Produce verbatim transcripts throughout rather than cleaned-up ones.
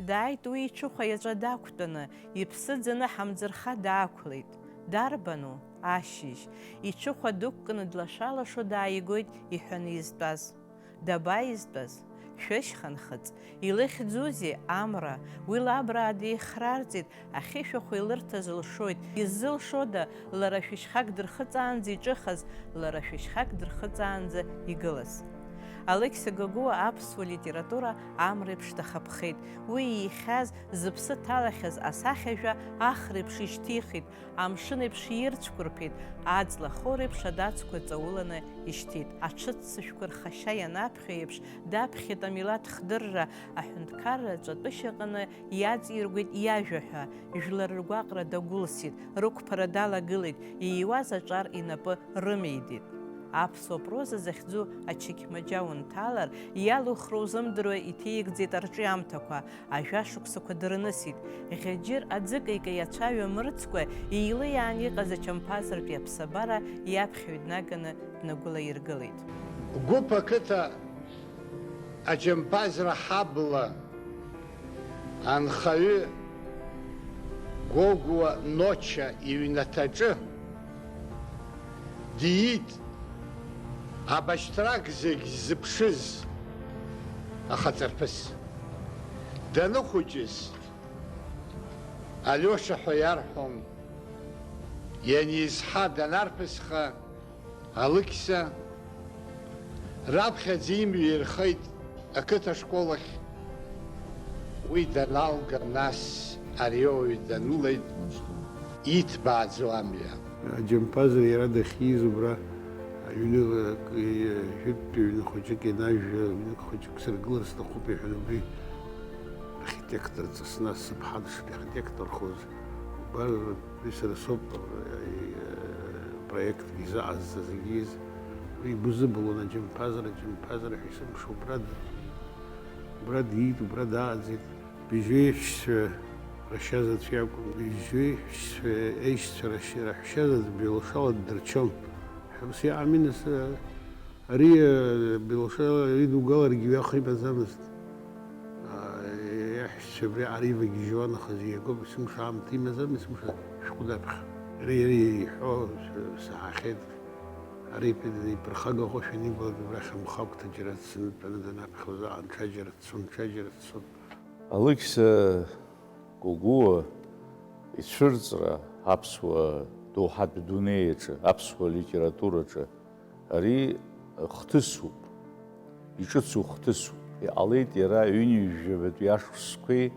Дааит уи иҽыхәа иаҵәа дақәтәаны, иԥсы ӡаны ҳамӡырха даақәлеит. Дарбану? Ашьыжь. Иҽыхәа дықәкны длаша-лашо дааигоит, иҳәаны изтәаз. Дабаизтәаз? Шәышьха нхыҵ. Илыхьӡузеи? Амра. Уи лабраа деихрарҵеит, ахьышәахә илырҭаз лшоит. Иззылшода, лара шәышьхак дырхыҵаанӡа иҿыхаз, лара шәышьхак дырхыҵаанӡа игылаз? Алықьса Гогәуа аԥсуа литература амреиԥш дахаԥхеит. Уи иихьаз, зыԥсы ҭалахьаз асахьажәа ахреиԥш ишьҭихит, амшын еиԥш ирцәқәырԥеит, аҵла хореиԥш адацқәа ҵауланы ишьҭит. Аҽыццышәқәа рхашьа ианаԥхьо еиԥш, даԥхьеит амилаҭ хдырра, аҳәынҭқарра аҵәатәышьаҟны иаҵиргәеит иажәа ҳәа, жәлар ргәаҟра дагәылсит, рықәԥара далагылеит, ииуаз аҿар инапы рымеидит. Аԥсуа проза захьӡу ачықьмаџьа унҭалар, иалухра узымдыруа иҭеигӡеит арҿиамҭақәа, ажәашықәсақәа дырнысит. Ӷьаџьыр аӡыкаика иацәаҩа мырӡкәа, еилыиаан иҟаз ачамԥазратәи аԥсабара иаԥхьаҩ днаганы днагәылаиргылеит. Гәыԥ ақыҭа ачампазра ҳабла анхаҩы Гогәуа Ноча иҩнаҭаҿы диит абашьҭрак зегь ззыԥшыз ахаҵарԥыс. Даныхәыҷыз, Алиоша ҳәа иарҳәон, ианизҳа данарԥысха, Алықьса раԥхьаӡа имҩа ирхеит ақыҭа школ ахь. Уи даналга, нас ари ауаҩ данылеит, иҭбааӡо амҩа. Аџьампазра иара дахьиз убра аҩны, жәытәтәи ҩны хәыҷык ианажәа, ҩнык хәыҷык сыргылар сҭахуп иҳәан, убри архитектор ҵысны, сыԥҳа дышархитекторхоз, убар Уи сара соуп, э, проектгьы заҟазҵаз зегьы. Уи игәы зыбылуан аџьамԥазара, аџьамԥазара ҳәа исымшо убра д-, убра диит, убра дааӡеит. Быжьҩеишьцәа рашьа заҵә иакәын, быжьҩеишьцәа, еишьцәа рашьа, раҳәшьа заҵә Белошала ддырчон. Ҳәа ус иааминыс, э, Ари, э, Белошала идугаларгьы ҩаха имаӡамызт. А, иаҳәшьцәа абри ари ивагьежьуан, аха зегь акоуп, есымша аамҭа имаӡам, есымша шәҟәы даԥхьа. Ари, ари иҳәо с-, саҳахьеит. Ари иԥ-, иԥырхага ҟәышә анибалак, абрахь амхы агәҭа џьара дсынтәаны данаԥхьоз аан ҽаџьара дцон, ҽаџьара дцон. Алықьса Гогәуа ицәырҵра аԥсуа доуҳатә дунеи аҿы, аԥсуа литератураҿы Ари хҭысуп, иҿыцу хҭысуп. Иҟалеит иара ҩынҩажәабатәи ашықәсқәеи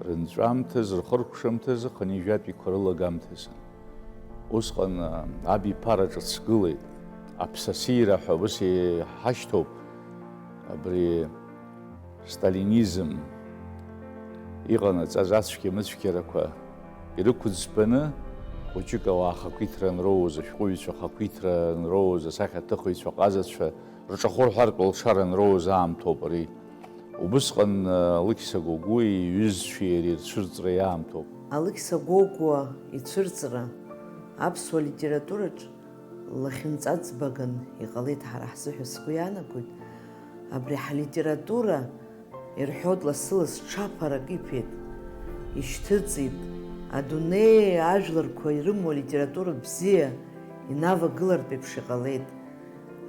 рынҵәамҭазы, рхыркәшамҭазы, хынҩажәатәиқәа рылагамҭазы. Усҟан, а, абиԥара ҿыц гылеит. Аԥсасира ҳәа ус иҳашьҭоуп. Абри Сталинизм иҟанаҵаз ацәгьа-мыцәгьарақәа ирықәӡбаны, хәыҷык ауаа ахақәиҭра анроуаз, ашәҟәыҩҩцәа ахақәиҭра анроуаз, асахьаҭыхыҩцәа, аҟазацәа рҿахәы рҳәартә алшара анроуаз аамҭоуп ари. Убысҟан, э, Алықьса Гогәуеи иҩызцәеи иареи рцәырҵра иаамҭоуп. Алықьса Гогәуа ицәырҵра аԥсуа литератураҿ лахьынҵа ӡбаган иҟалеит ҳара ҳзыҳәа, сгәы иаанагоит, абри ҳлитература ирҳәоит, лассы-ласс ҽаԥарак иԥеит, ишьҭыҵит, адунеи ажәларқәа ирымоу алитература бзиа инавагылартә еиԥш иҟалеит.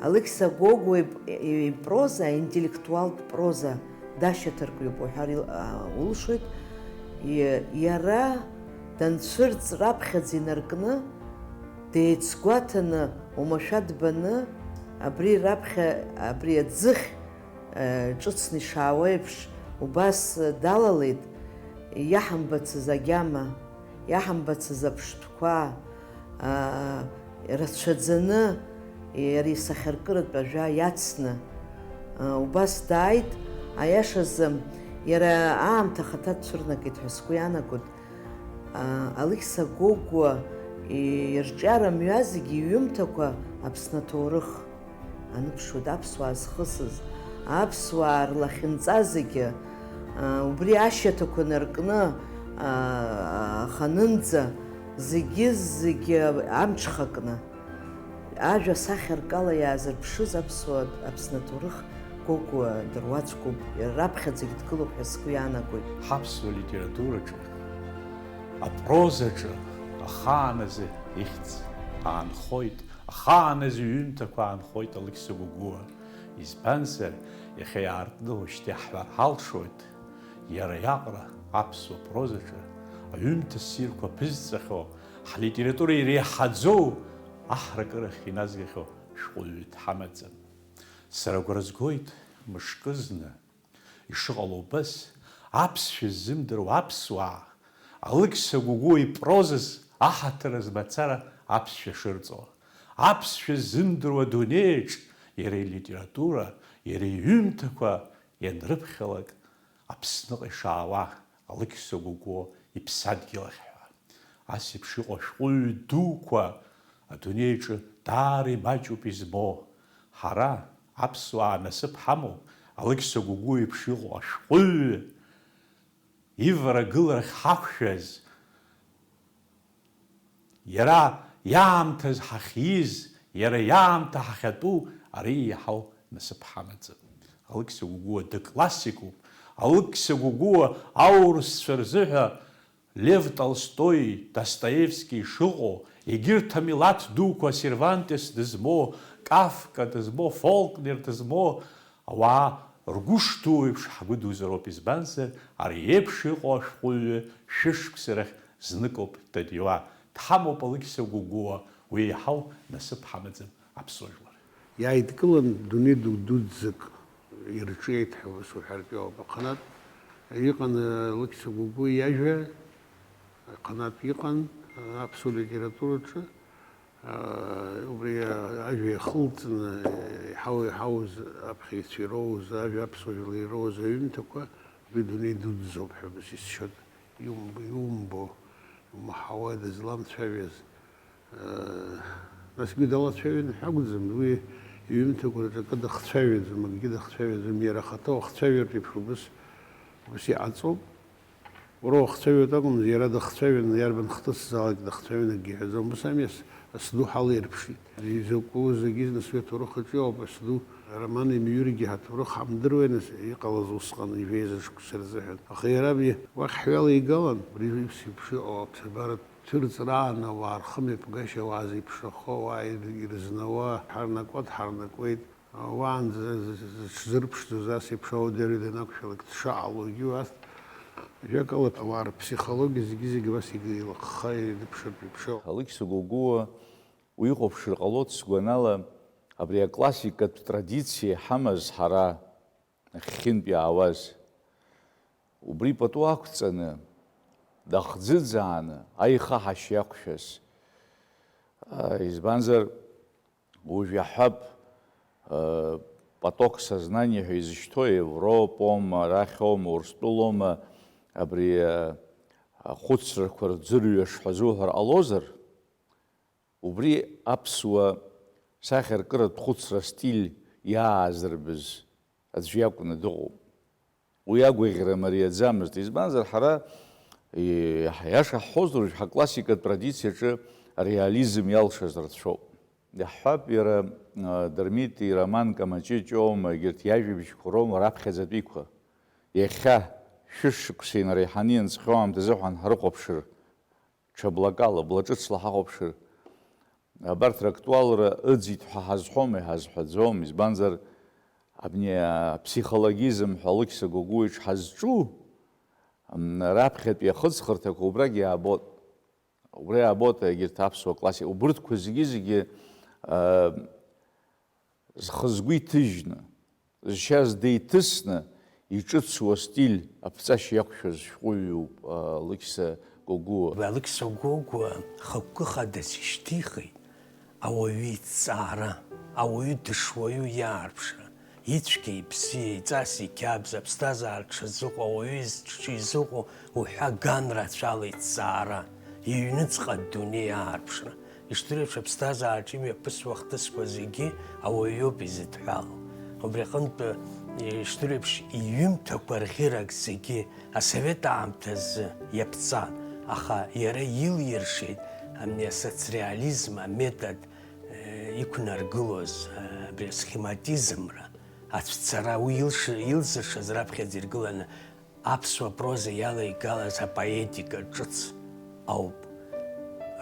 Алықьса Гогәуа ип-, ипроза, аинтеллектуалтә проза дашьаҭаркҩуп уҳәар ил-, а, улшоит. И-, иара данцәырҵ раԥхьаӡа инаркны, деицгәаҭаны, оумашәа дбаны, абри раԥхьа, абри аӡыхь, э, ҿыцны ишаауа еиԥш, убас далалеит, иаҳамбацыз агьама, иаҳамбацыз аԥштәқәа, аа, рацәаӡаны, иара исахьаркыратә ажәа иацны, аа, убас дааит. Аиашазы, иара аамҭа ахаҭа дцәырнагеит ҳәа сгәы иаанагоит. Аа, Алықьса Гогәуа ирҿиара мҩа зегьы иҩымҭақәа Аԥсны аҭоурых аныԥшуеит, аԥсуаа зхысыз, аԥсуаа рлахьынҵа зегьы, аа, убри ашьаҭақәа наркны, аа, аханынӡа, зегьы-зегьы амҽхакны, ажәа сахьаркала иаазырԥшыз аԥсуа Аԥсны аҭоурых Гогәуа дыруаӡәкуп, иара раԥхьаӡагь дгылоуп ҳәа сгәы иаанагоит. Ҳаԥсуа литератураҿы, апрозаҿы ахааназы ихьӡ аанхоит, ахааназы иҩымҭақәа аанхоит Алықьса Гогәуа. Избанзар, иахьа иаартны уажәшьҭа иаҳҳәар ҳалшоит, иара иаҟара аԥсуа прозаҿы аҩымҭа ссирқәа ԥызҵахьоу, ҳлитература иреиҳаӡоу аҳракырахь иназгахьоу шәҟәыҩҩы дҳамаӡам. Сара агәра згоит, мышкызны, ишыҟало убас, аԥсшәа ззымдыруа аԥсуаа, Алықьса Гогәуа ипрозаз аҳаҭыраз мацара аԥсшәа шырҵо, аԥсшәа ззымдыруа адунеиаҿ иара илитература, иара иҩымҭақәа ианрыԥхьалак, Аԥсныҟа ишаауа, Алықьса Гогәуа иԥсадгьыл ахь ҳәа. Ас еиԥш иҟоу ашәҟәыҩҩы дуқәа адунеиаҿы даара имаҷуп избо. Ҳара, аԥсуаа, насыԥ ҳамоуп Алықьса Гогәуа еиԥш иҟоу ашәҟәыҩҩы иварагыларахь ҳақәшәаз. Иара иаамҭаз ҳахьиз, иара иаамҭа ҳахьатәу, ари иаҳау насыԥ ҳамаӡам. Алықьса Гогәуа дыклассикуп. Алықьса Гогәуа аурысцәа рзыҳәа Лев Толстои, Достоевски шыҟоу, егьырҭ амилаҭ дуқәа, Сервантес дызмоу, Кафка дызмоу, Фолкнер дызмоу ауаа ргәы шдуу еиԥш ҳгәы дузароуп, избанзар, ари еиԥш иҟоу ашәҟәыҩҩы шәышықәса рахь зныкоуп дадиуа. Дҳамоуп Алықьса Гогәуа, уи еиҳау насыԥ ҳамаӡам аԥсуа жәлар. Иааидкылан дунеи ду дуӡӡак ирҿиеит ҳәа ус уҳәартә иоуп. Аханатә иҟан Алықьса Гогәуа иажәа, аханатә иҟан аԥсуа литератураҿы. Убри ажәа иахылҵны иҳау-иҳауз аԥхьаҩцәа ироуз, ажәа аԥсуа жәлар ироуз аҩымҭақәа, убри дунеи дуӡӡоуп ҳәа ус исшьоит. Иумбо, иумбо, иумаҳауа дызламцәажәаз. Насгьы далацәажәон ҳәа акәӡам, уи иҩымҭақәа рҿы акы дахцәажәаӡом, акгьы дахцәажәаӡом, иара ахаҭа уахцәажәартә еиԥш убыс, убыс иҟаҵоуп. Уара уахцәажәоит акәымзи, иара дахцәажәон, иарбан хҭысзаалак дахцәажәон, акгьы иҳәаӡом. Ус ами, ас, ас ду ҳалаирԥшит. Изакәу зегьы нас уи аҭоурых аҿы иоуп, ас ду ароман имҩыргьы ҳаҭоурых ҳамдыруеи, нас, иҟалаз усҟан ижәеиза шықәса рзыҳәан. Аха иара абри уахь ҳҩалеигалан, абри ус еиԥш иҟоу аԥсабаратә ҭырҵраан ауаа рхымҩаԥгашьа, ауаа зеиԥшрахо, ауаа ирызнауа, ҳарнакуа дҳарнакуеит. Уаанӡа зыҽзырԥшӡоз ас еиԥш ауадаҩра данақәшәалак дшаҟало егьиу аст, ажәакала, ауаа рыԥсихологиа зегьы-зегьы абас еилахха ирныԥшыртә еиԥш ауп. Алықьса Гогәуа уихәаԥшыр ҟалоит, сгәанала, абри аклассикатә традициа иҳамаз ҳара, нахьхьынтә иаауаз, убри пату ақәҵаны, дахӡыӡааны, аихаҳашьа иақәшәаз. Избанзар, Уажә иаҳҳәап, поток сознания ҳәа изышьҭоу Европоума, арахьоума, Урыстәылоума, абри ахәыцрақәа рӡырҩаш ҳәа зуҳәар ҟалозар, убри аԥсуа сахьаркыратә хәыцра астиль иаазырбыз аӡә иакәны дыҟоуп. Уи агәаӷьра мариаӡамызт, избанзар, ҳара, иаша ҳҳәозар, уажә ҳаклассикатә традициаҿы ареализм иалшаз рацәоуп. Иаҳҳәап, иара Дырмити Роман Камаҷыҷ оума, егьырҭ иажәабжьқәа роума раԥхьаӡатәиқәа. Иахьа, шәышықәса инареиҳаны ианҵхьоу аамҭазы ҳәа анҳарыхәаԥшыр, ҽа блакала, бла ҿыцла ҳахәаԥшыр, абарҭ рактуалра ыӡит ҳәа ҳазҳәома, иҳазҳәаӡом, избанзар, абни аԥсихологизм ҳәа Алықьса Гогәуа иҿҳазҿу, м, раԥхьатәи ахыҵхырҭақәа убрагь иаабот. Убра иаабот егьырҭ аԥсуа классик, убырҭқәа зегьы-зегьы, а, зхы-згәы иҭыжьны, зшьа зда иҭысны иҿыцу астиль аԥҵашьа иақәшәаз шәҟәыҩҩуп, а, Алықьса Гогәуа. Алықьса Гогәуа хықәкы хадас ишьҭихит ауаҩы иҭҵаара, ауаҩы дышуаҩу иаарԥшра, ицәгьа-ибзиа, иҵас-иқьабз, аԥсҭазаара дшазыҟоу, ауаҩы изҿы изыҟоу уҳәа ган рацәала иҭҵаара, иҩныҵҟа адунеи аарԥшра. Ишдыру еиԥш, аԥсҭазаараҿы имҩаԥысуа ахҭысқәа зегьы ауаҩ иоуп изыдҳәало. Убри аҟынтә, ишдыру еиԥш, иҩымҭақәа рӷьырак зегьы асовет аамҭазы иаԥҵан, аха иара илиршеит ами асоцреализм аметод, э, иқәнаргылоз, э, абри асхематизмра. Ацәцара, уи илш-, илзыршаз раԥхьаӡа иргыланы аԥсуа проза иалеигалаз апоетика ҿыц ауп.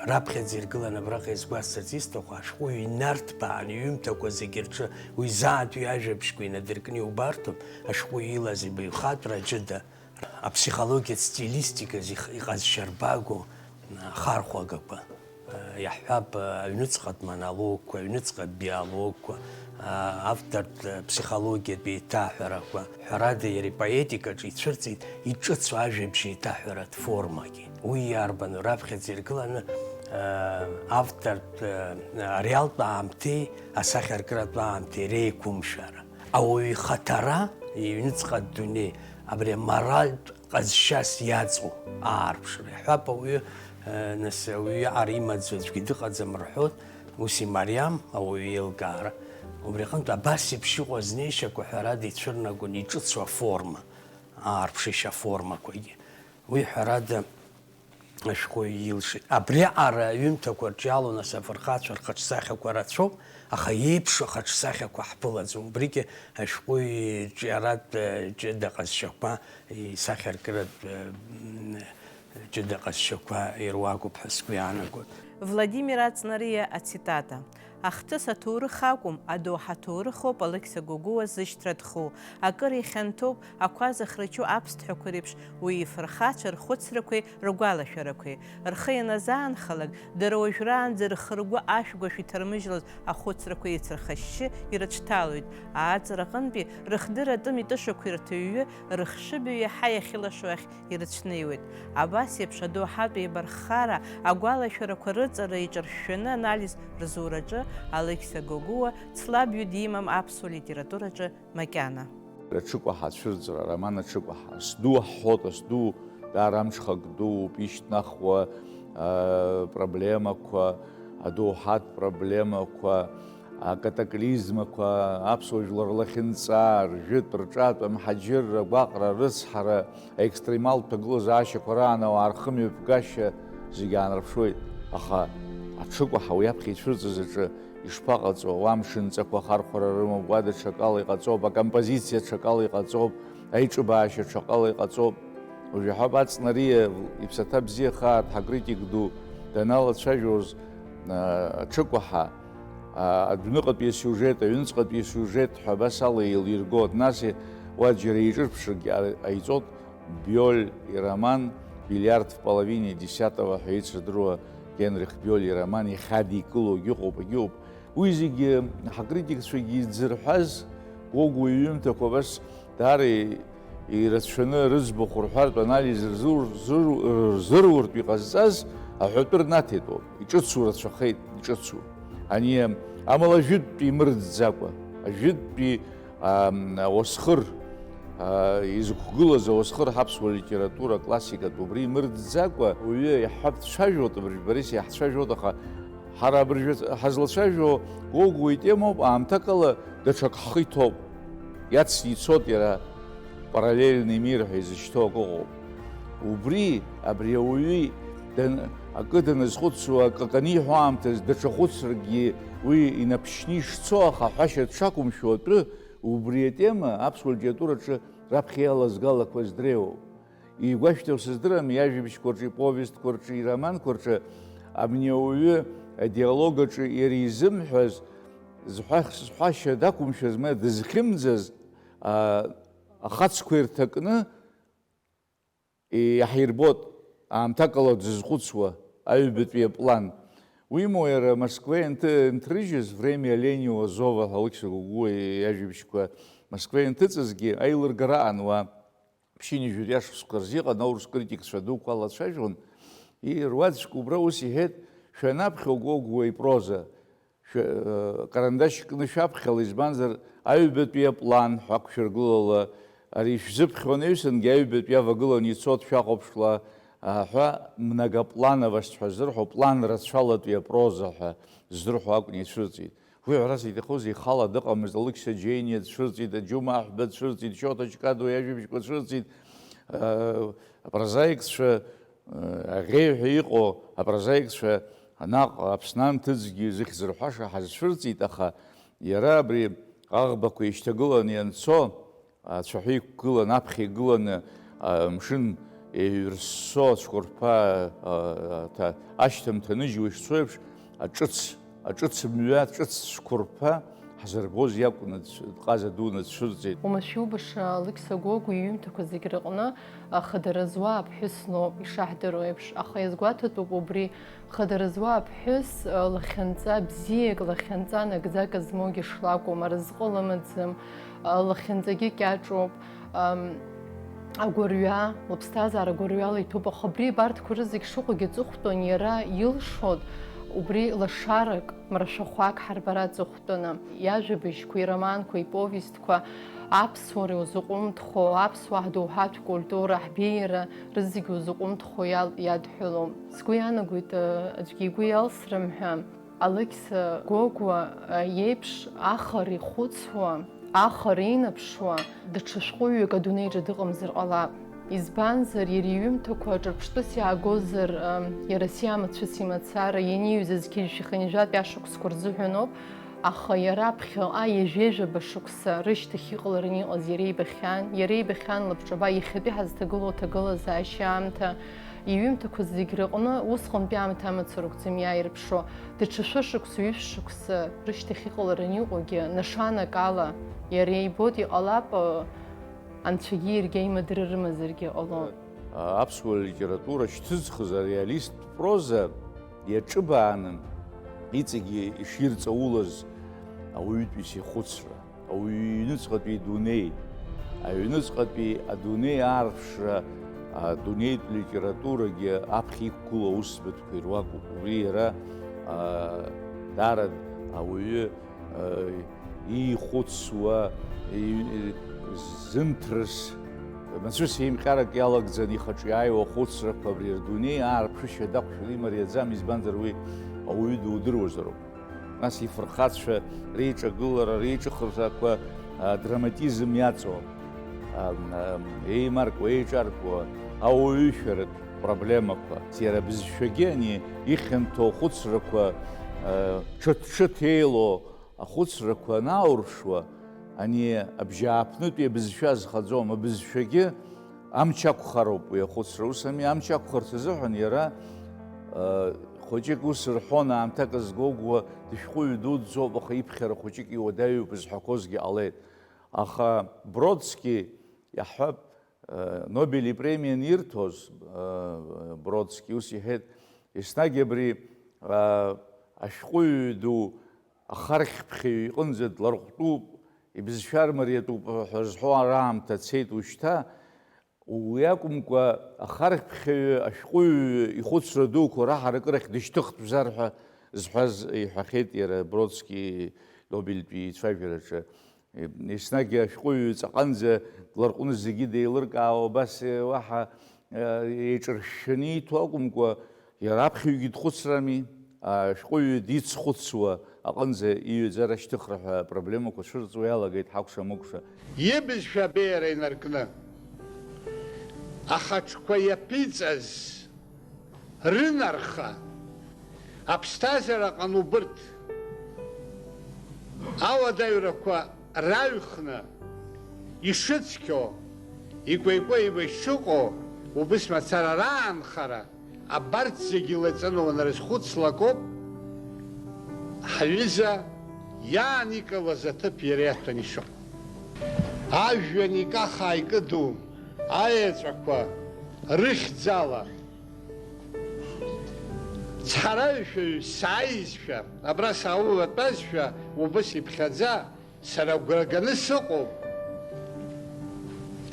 Раԥхьаӡа иргыланы абраҟа изгәасҭарц исҭаху, ашәҟәыҩҩы инарҭбааны иҩымҭақәа зегьы рҿы уи зааҭ ҩажәабжьқәа инадыркны иубарҭоуп, ашәҟәыҩҩы илаз ибаҩхатәра ҷыда, аԥсихологиатә стилистика зих-, иҟазшьарбагоу, а, хархәагақәа, а, иаҳҳәап, а, аҩныҵҟатә монологқәа, аҩныҵҟатә диалогқәа, а, автортә, а, ԥсихологиатә еиҭаҳәарақәа. Ҳәарада, иара ипоетикаҿы ицәырҵит иҿыцу ажәабжь еиҭаҳәаратә формагьы. Уи иарбану? Раԥхьаӡа иргыланы, а, автортә, а, ареалтә аамҭеи асахьаркыратә аамҭеи реиқәымшәара. Ауаҩы ихаҭара, иҩныҵҟатә дунеи, абри аморальтә ҟазшьас иаҵоу аарԥшра. Иҳәап, ауаҩы, э, нас, ауаҩы иаҟара имаӡоу аӡәгьы дыҟаӡам рҳәоит, ус имариам ауаҩы еилкаара. Убри аҟынтә абас еиԥш иҟоу азнеишьақәа, ҳәарада, ицәырнагон иҿыцу аформа, аарԥшышьа аформақәагьы. Уи, ҳәарада, ашәҟәыҩҩы илшеит. Абриаҟара аҩымҭақәа рҿы иалоу, нас, афырхацәа рхаҿсахьақәа рацәоуп, аха иеиԥшу ахаҿсахьақәа ҳԥылаӡом. Убригьы ашәҟәыҩҩы иҿиаратә, э, ҷыда ҟазшьақәа, исахьаркыратә, э, м, ҷыда ҟазшьақәа ируакуп ҳәа сгәы иаанагоит. Владимир Аҵнариа ацитата. Ахҭыс аҭоурых акәым, адоуҳа аҭоурых ауп Алықьса Гогәуа зышьҭра ҭху. Акыр ихьанҭоуп, ақәа зыхрачу аԥсҭҳәақәа реиԥш, уи ифырхацәа рхәыцрақәеи ргәалашәарақәеи. Рхы ианазаанхалак, дара уажәраанӡа рхы-ргәы ашәгәашә иҭармыжьлоз ахәыцрақәа еицырхашьшьы ирыцәҭалоит. Ааҵраҟынтәи рыхдырратәым итәышақәа ирҭыҩҩы, рыхшыбаҩ иаҳа иахьылашо ахь ирыцәнеиуеит. Абас еиԥш адоуҳатә еибарххара, агәалашәарақәа рыҵара иҿыршәшәаны анализ рзураҿы Алықьса Гогәуа цлабҩы димам аԥсуа литератураҿы макьана. Аҽыкәаҳа ацәырҵра, ароман Аҽыкәаҳа. Сду аҳҳәоит, асду даара амҽхак дууп, ишьҭнахуа, аа, проблемақәа, адоуҳатә проблемақәа, акатаклизмақәа, аԥсуа жәлар лахьынҵа, ржәытә, рҿатә, амҳаџьырра, агәаҟра, арыцҳара, аекстремалтә ҭагылазаашьақәа раан ауаа рхымҩаԥгашьа зегьы аанарԥшуеит. Аха аҽыкәаҳа уи аԥхьа ицәырҵыз аҿы ишԥаҟаҵо? Уа амшынҵақәа ахархәара рымоуп, уа даҽакала иҟаҵоуп, акомпозициа ҽакала иҟаҵоуп, аиҿыбаашьа ҽакала иҟаҵоуп. Уажә иаҳҳәап, Аҵнариа иԥсаҭа бзиахааит, ҳакритик ду даналацәажәоз, а, аҽыкәаҳа, а, адәныҟатәи асиужет, аҩныҵҟатәи асиужет ҳәа абас ала еилиргоит. Нас уа џьара еиҿырԥшрагьы ҟа-, ҟаиҵоит, Биоль ироман «Бильярд в половине десятого» ҳәа еицырдыруа Генрих Биоль ироман иахьадикылогьы ыҟоуп, агьыуп. Уи зегьы ҳакритикцәагьы идзырҳәаз Гогәуа иҩымҭақәа абас даара ирацәаны рыӡбахә рҳәартә анализ рзу-, рзу-, рзыруартә иҟазҵаз аҳәатәы рнаҭеит ауп. Иҿыцу рацәахеит, иҿыцу. Ани, амала ажәытәтәи имырӡӡакәа, ажәытәтәи, ам, ауасхыр, а, изықәгылаз ауасхыр ҳаԥсуа литература классикатә убри имырӡӡакәа, уаҩы иаҳҳәап, дцәажәоит, абыржә Борис иаҳцәажәоит, аха ҳара абыржәы ҳазлацәажәо Гогәуа итемоуп, аамҭакала даҽак ҳхы иҭоуп. Иацны ицоит иара, параллельный мир ҳәа изышьҭоу акы ыҟоуп. Убри, абри ауаҩы дан-, акы даназхәыцуа, акы аниҳәо аамҭазы, даҽа хәыцракгьы уи инаԥшьны ишцо, аха ҳәашьа дшақәымшәо атәы, убри атема аԥсуа литератураҿы раԥхьа иалазгалақәаз дреиуоуп. Игәашәҭоу сыздырам, иажәабжьқәа рҿы, иповестқәа рҿы, ироманқәа рҿы абни ауаҩы адиалог аҿы иара изымҳәаз, зҳәах-, зҳәашьа дақәымшәаз, ма дызхьымӡаз, а, ахацқәа ирҭакны иаҳирбоит, аамҭакала дзызхәыцуа аҩбатәи аплан. Уимоу, иара Москва ианҭы-, ианҭрыжьыз, «Время оленьего зова» ҳәа Алықьса Гогәуа иажәабжьқәа Москва ианҭыҵызгьы, аилыргара аан уа ԥшьынҩажәи жәаҩа шықәсқәа рзы иҟан аурыс критикцәа дуқәа алацәажәон. И-, руаӡәк убра ус иҳәеит, шәанаԥхьо Гогәуа ипроза, шәа-, э, карандашь кны шәаԥхьала, избанзар, аҩбатәи аплан ҳәа ақәшәыргылала, ари шәзыԥхьо анаҩсангьы аҩбатәи авагыланы ицоит шәахәаԥшла, а, ҳәа многоплановость ҳәа зырҳәо, план рацәалатәи апроза ҳәа ззырҳәо акәны ицәырҵит. Уи ҳәарас иҭахузеи, ихала дыҟамызт, Алықьса Џьениа дцәырҵит, Аџьума Аҳәба дцәырҵит, Шьоҭа Ҷкадуа иажәабжьқәа цәырҵит, э, апрозаикцәа, э, аӷьеҩ ҳәа иҟоу апрозаикцәа наҟ Аԥсны анҭыҵгьы зыхьӡ рҳәаша ҳазцәырҵит, аха иара абри аӷбақәа еишьҭагыланы ианцо, ацәаҳәа иқәгыланы, аԥхьа игыланы, амшын еиҩырссо ацәқәырԥа, а, аҭа-, ашьҭамҭа ныжьуа ишцо еиԥш, аҿыц, аҿыц мҩа, аҿыц цәқәырԥа ҳзырбоз иакәны дцә-, дҟаза дуны дцәырҵит. Уамашәа иубаша Алықьса Гогәуа иҩымҭақәа зегь рыҟны хадара зуа аԥҳәыс лоуп, ишаҳдыруа еиԥш, аха иазгәаҭатәуп убри. Хадара зуа аԥҳәыс, лахьынҵа бзиак, лахьынҵа нагӡак змоугьы шлакәым, аразҟы лымаӡам, лахьынҵагьы кьаҿуп, агәырҩа, лыԥсҭазаара гәырҩала иҭәуп, аха абри абарҭқәа рызегь шыҟоугьы аҵыхәтәан иара илшоит убри лашарак, мрашәахәак ҳарбара аҵыхәтәаны. Иажәабжьқәа, ироманқәа, иповестқәа аԥсуара иузаҟәымҭхо, аԥсуаа ҳдоуҳатә культура, ҳбеиара рызегь узаҟәымҭхо иал-, иадҳәалоуп. Сгәы иаанагоит, аӡәгьы игәы иалсрым ҳәа, Алықьса Гогәуа иеиԥш ахара ихәыцуа, ахара инаԥшуа даҽа шәҟәыҩҩык адунеиаҿы дыҟамзар ҟалап. Избанзар, иара иҩымҭақәа ҿырԥштәыс иаагозар, иара сиамацәыс имацара ианиҩыз зқьи жәшәи хынҩажәатәи ашықәсқәа рзыҳәаноуп, аха иара ԥхьаҟа ҩажәеи жәаба шықәса рышьҭахь иҟалараны иҟаз иара ибахьан, иара ибахьан лабҿаба иахьатәи ҳазҭагылоу аҭагылазаашьа аамҭа. Иҩымҭақәа зегь рыҟны усҟантәи аамҭа амацароуп ӡымҩа ирԥшуа. Даҽа шәышықәса, ҩышәшықәса рышьҭахь иҟалараны иҟоугьы, нашанак ала иара ибоит, иҟалап, анцәагьы иаргьы аимадара рымазаргьы ҟалон. Аԥсуа литература шьҭызхыз ареалисттә проза иаҿыбааны иҵегьы иширҵаулаз ауаҩытәыҩса ихәыцра. Ауаҩы иҩныҵҟатәи идунеи, аҩныҵҟатәи адунеи аарԥшра, адунеитә литературагьы аԥхьа иқәгылоу аусбарҭақәа ируакуп. Убри иара, а, даара ауаҩы, а, иихәыцуа, и-, зынҭрыс, мацәыс еимҟьарак иалагӡаны ихаҿы иааиуа ахәыцрақәа абри рдунеи аарԥшышьа дақәшәаны имариаӡам, избанзар уи ауаҩы дудыруазароуп. Нас ифырхацәа реиҿагылара, реиҿыхырҭақәа, а, драматизм иаҵоу, а, а, еимаркуа, еиҿаркуа, ауаҩышәаратә проблемақәа. Иара абызшәагьы ани ихьанҭоу ахәыцрақәа, а, ҽыҭ-ҽыҭ еилоу ахәыцрақәа анаурԥшуа, ани абжьааԥнытәи абызшәа азхаӡом. Абызшәагьы Амч акәхароуп уи ахәыцра. Ус ами, амч акәхарц азыҳәан иара, э, хәыҷык ус рҳәон, аамҭак згогәуа дышәҟәыҩҩы дуӡӡоуп, аха иԥхьара хәыҷык иуадаҩуп зҳәақәозгьы ҟалеит. Аха Бродски, иаҳҳәап, э, Нобель ипремиа анирҭоз, э, Бродски ус иҳәеит, еснагь абри, э, ашәҟәыҩҩы ду ахархьԥхьаҩ иҟынӡа дларҟәтәуп, ибызшәа рмариатәуп ҳәа зҳәо араамҭа цеит ушьҭа, уи акәымкәа, ахархьԥхьаҩы, ашәҟәыҩҩы ихәыцра дуқәа раҳаракырахь дышьҭыхтәзар ҳәа зҳәаз иҳәахьеит иара Бродски Нобельтәи ицәажәараҿы. Еснагь ашәҟәыҩҩы ҵаҟанӡа дларҟәны зегьы деилыркаауа, абас уаҳа, э, еиҿыршәшәаны ииҭо акәымкәа, иара аԥхьаҩгьы дхәыцрами, ашәҟәыҩҩы дицхәыцуа аҟынӡа иҩаӡара ашьҭыхра ҳәа апроблемақәа цәырҵуа иалагеит ҳакәша-мыкәша. Ибызшәа абеиара инаркны, ахаҿқәа иаԥиҵаз рынарха, аԥсҭазаара аҟан убырҭ ауадаҩрақәа раҩхны ишыцқьоу, икәеикәеиуа ишыҟоу, убыс мацара раанхара, абарҭ зегьы лаҵаны уанрызхәыцлакоуп, ҳҩыза иааникылаз аҭыԥ иара иаҭәаны ишыҟоу. Ажәҩан икаха икыду аеҵәақәа рыхьӡала, цҳараҩшәаҩ сааизшәа, абра сааулатәазшәа, убыс иԥхьаӡа, сара агәра ганы сыҟоуп,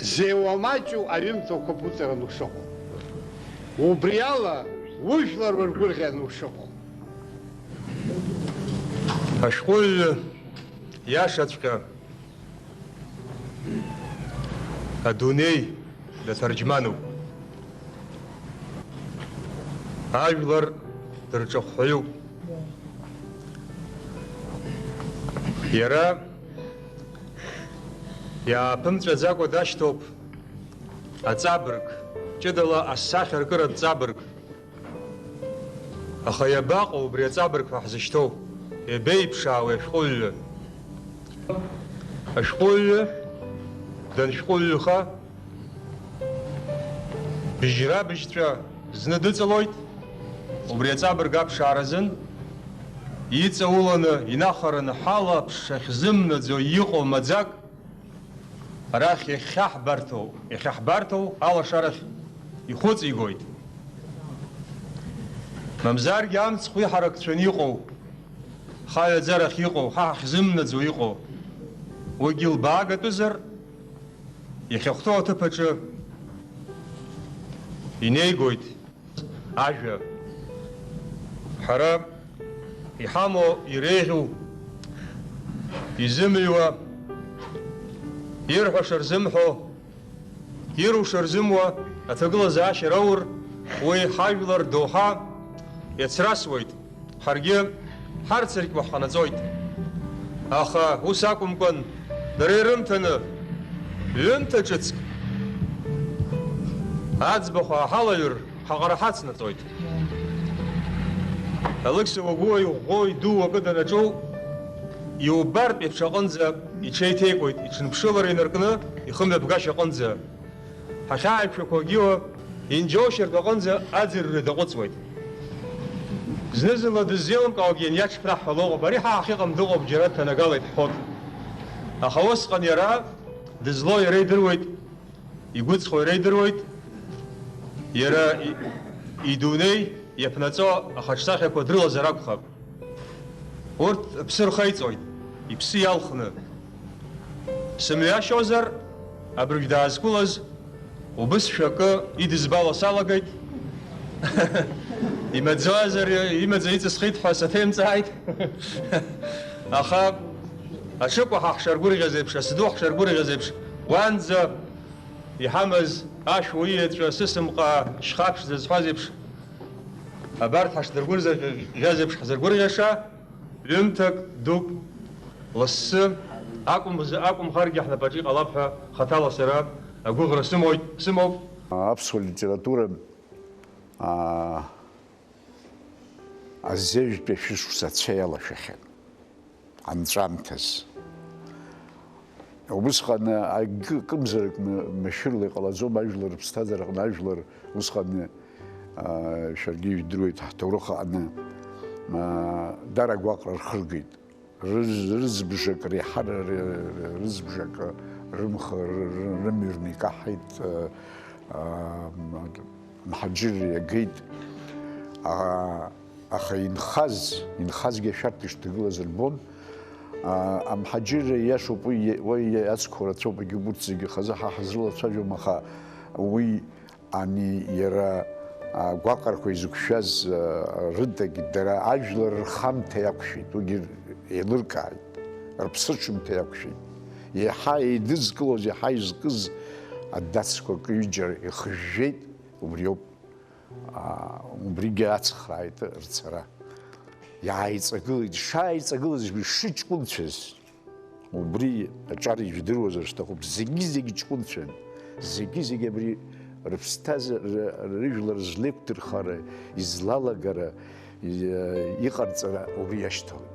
зеиуа маҷу аҩымҭақәа буҵараны ушыҟоу. Убри ала, ужәлар ургәырӷьаны ушыҟоу. Ашәҟәыҩҩы иашаҵәҟьа адунеи даҭарџьмануп. Ажәлар дырҿахәҳәаҩуп. Иара иааԥымҵәаӡакәа дашьҭоуп аҵабырг, ҷыдала асахьаркыратә ҵабырг. Аха иабаҟоу убри аҵабырг ҳәа ҳзышьҭоу? Иабеиԥшаауеи ашәҟәыҩҩы? Ашәҟәыҩҩы даншәҟәыҩҩыха, бжьра-быжьҵәа зны дыҵалоит, убри аҵабырг аԥшааразын, иҵауланы, инахараны ҳалаԥш ахьзымнаӡо иҟоу маӡак, арахь иахьаҳбарҭоу, иахьаҳбарҭоу алашарахь ихәыҵигоит. Мамзаргьы амцхә иҳаракцәаны иҟоу, хаҩаӡарахь иҟоу, ҳа ҳахьзымнаӡо иҟоу, уигьы лбаагатәызар, иахьахәҭоу аҭыԥ аҿы инеигоит. Ажәа. Ҳара иҳамоу иреиӷьу, изымыҩуа, ирҳәаша рзымҳәо, ируша рзымуа аҭагылазаашьа раур, уи ҳажәлар доуҳа иацрасуеит, ҳаргьы ҳарцыркьуа ҳҟанаҵоит. Аха ус акәымкәан, дара ирымҭаны, ҩымҭа ҿыцк аӡбахә ааҳалаҩыр, ҳаҟара ҳацнаҵоит. Алықьса уагәыуа иӷәӷәоу идуу акы данаҿоу, иубартә еиԥш аҟынӡа иҽеиҭеикуеит, иҽынԥшылара инаркны, ихымҩаԥгашьа аҟынӡа. Ҳахьааиқәшәақәагьы инџьоушьартә аҟынӡа аӡырҩра даҟәыҵуеит. Зны-зынла дыззеилымкаауагьы ианиаҽԥнаҳҳәало ыҟоуп, ари ҳа ҳахьыҟам дыҟоуп, џьара дҭанагалеит ҳҳәоит. Аха усҟан иара дызлоу иара идыруеит, игәыҵхо иара идыруеит, иара и-, идунеи иаԥнаҵо ахаҿсахьақәа дрылазар акәхап. Урҭ аԥсы рхеиҵоит, иԥсы иалхны. Сымҩашьозар, абыржә даазқәылаз убысшәа акы идызбало салагеит. Имаӡазар, имаӡа иҵысхит ҳәа саҭеимҵааит. Аха аҽыкәаҳа ҳшаргәырӷьаз еиԥш, асду ҳшаргәырӷьаз еиԥш, уанӡа иҳамаз ашәуа иеҵәа сысымҟаа шьха ԥшӡа зҳәаз еиԥш, абарҭ ҳашдыргәырӷьаз еиԥш ҳзыргәырӷьаша, ҩымҭак дук лассы акәым-, акәымхаргьы ҳнапаҿы иҟалап ҳәа хаҭала сара агәыӷра сымоит, сымоуп. Аԥсуа литература, аа, азеижәтәи ашәышықәса ацәа иалашәахьан. Анҵәамҭаз. Убысҟан акы, акымзарак ма-, машәырла иҟалаӡом ажәлар рыԥсҭазаараҟны, ажәлар усҟан, аа, шәаргьы ижәдыруеит, ҳҭоурых аҟны, аа, дара агәаҟра рхыргеит. Рыз-, рызбжак реиҳа р-, р-, рызбжак рымхы р-, р-, рымҩа рникаҳаит, аа, аа, мҳаџьырра иагеит. Аа, Аха инхаз, инхазгьы ашәарҭа ишҭагылаз рбон. А, амҳаџьырра ииашоуп, уи, уи ацқәа рацәоуп, егьи урҭ зегьы хазы ҳа ҳазрылацәажәом, аха уи ани иара, а, агәаҟрақәа изықәшәаз, а, рыдагь дара ажәлар рхамҭа иақәшәеит, уигьы еилыркааит, рыԥсыҽымҭа иақәшәеит. Еиҳа еидызкылоз, еиҳа изкыз адацқәа акы-ҩыџьа ихыжәжәеит, убриоуп. Аа, убригьы ацхрааит рцара. Иааиҵагылеит, шааиҵагылаз, шыҷкәынцәаз. Убри аҿар ижәдыруазар сҭахуп, зегьы-зегь ҷкәынцәан. Зегьы-зегь абри рыԥсҭазаара, рыжәлар злеиқәдырхара, излалагара, и-, иҟарҵара убри иашьҭалеит.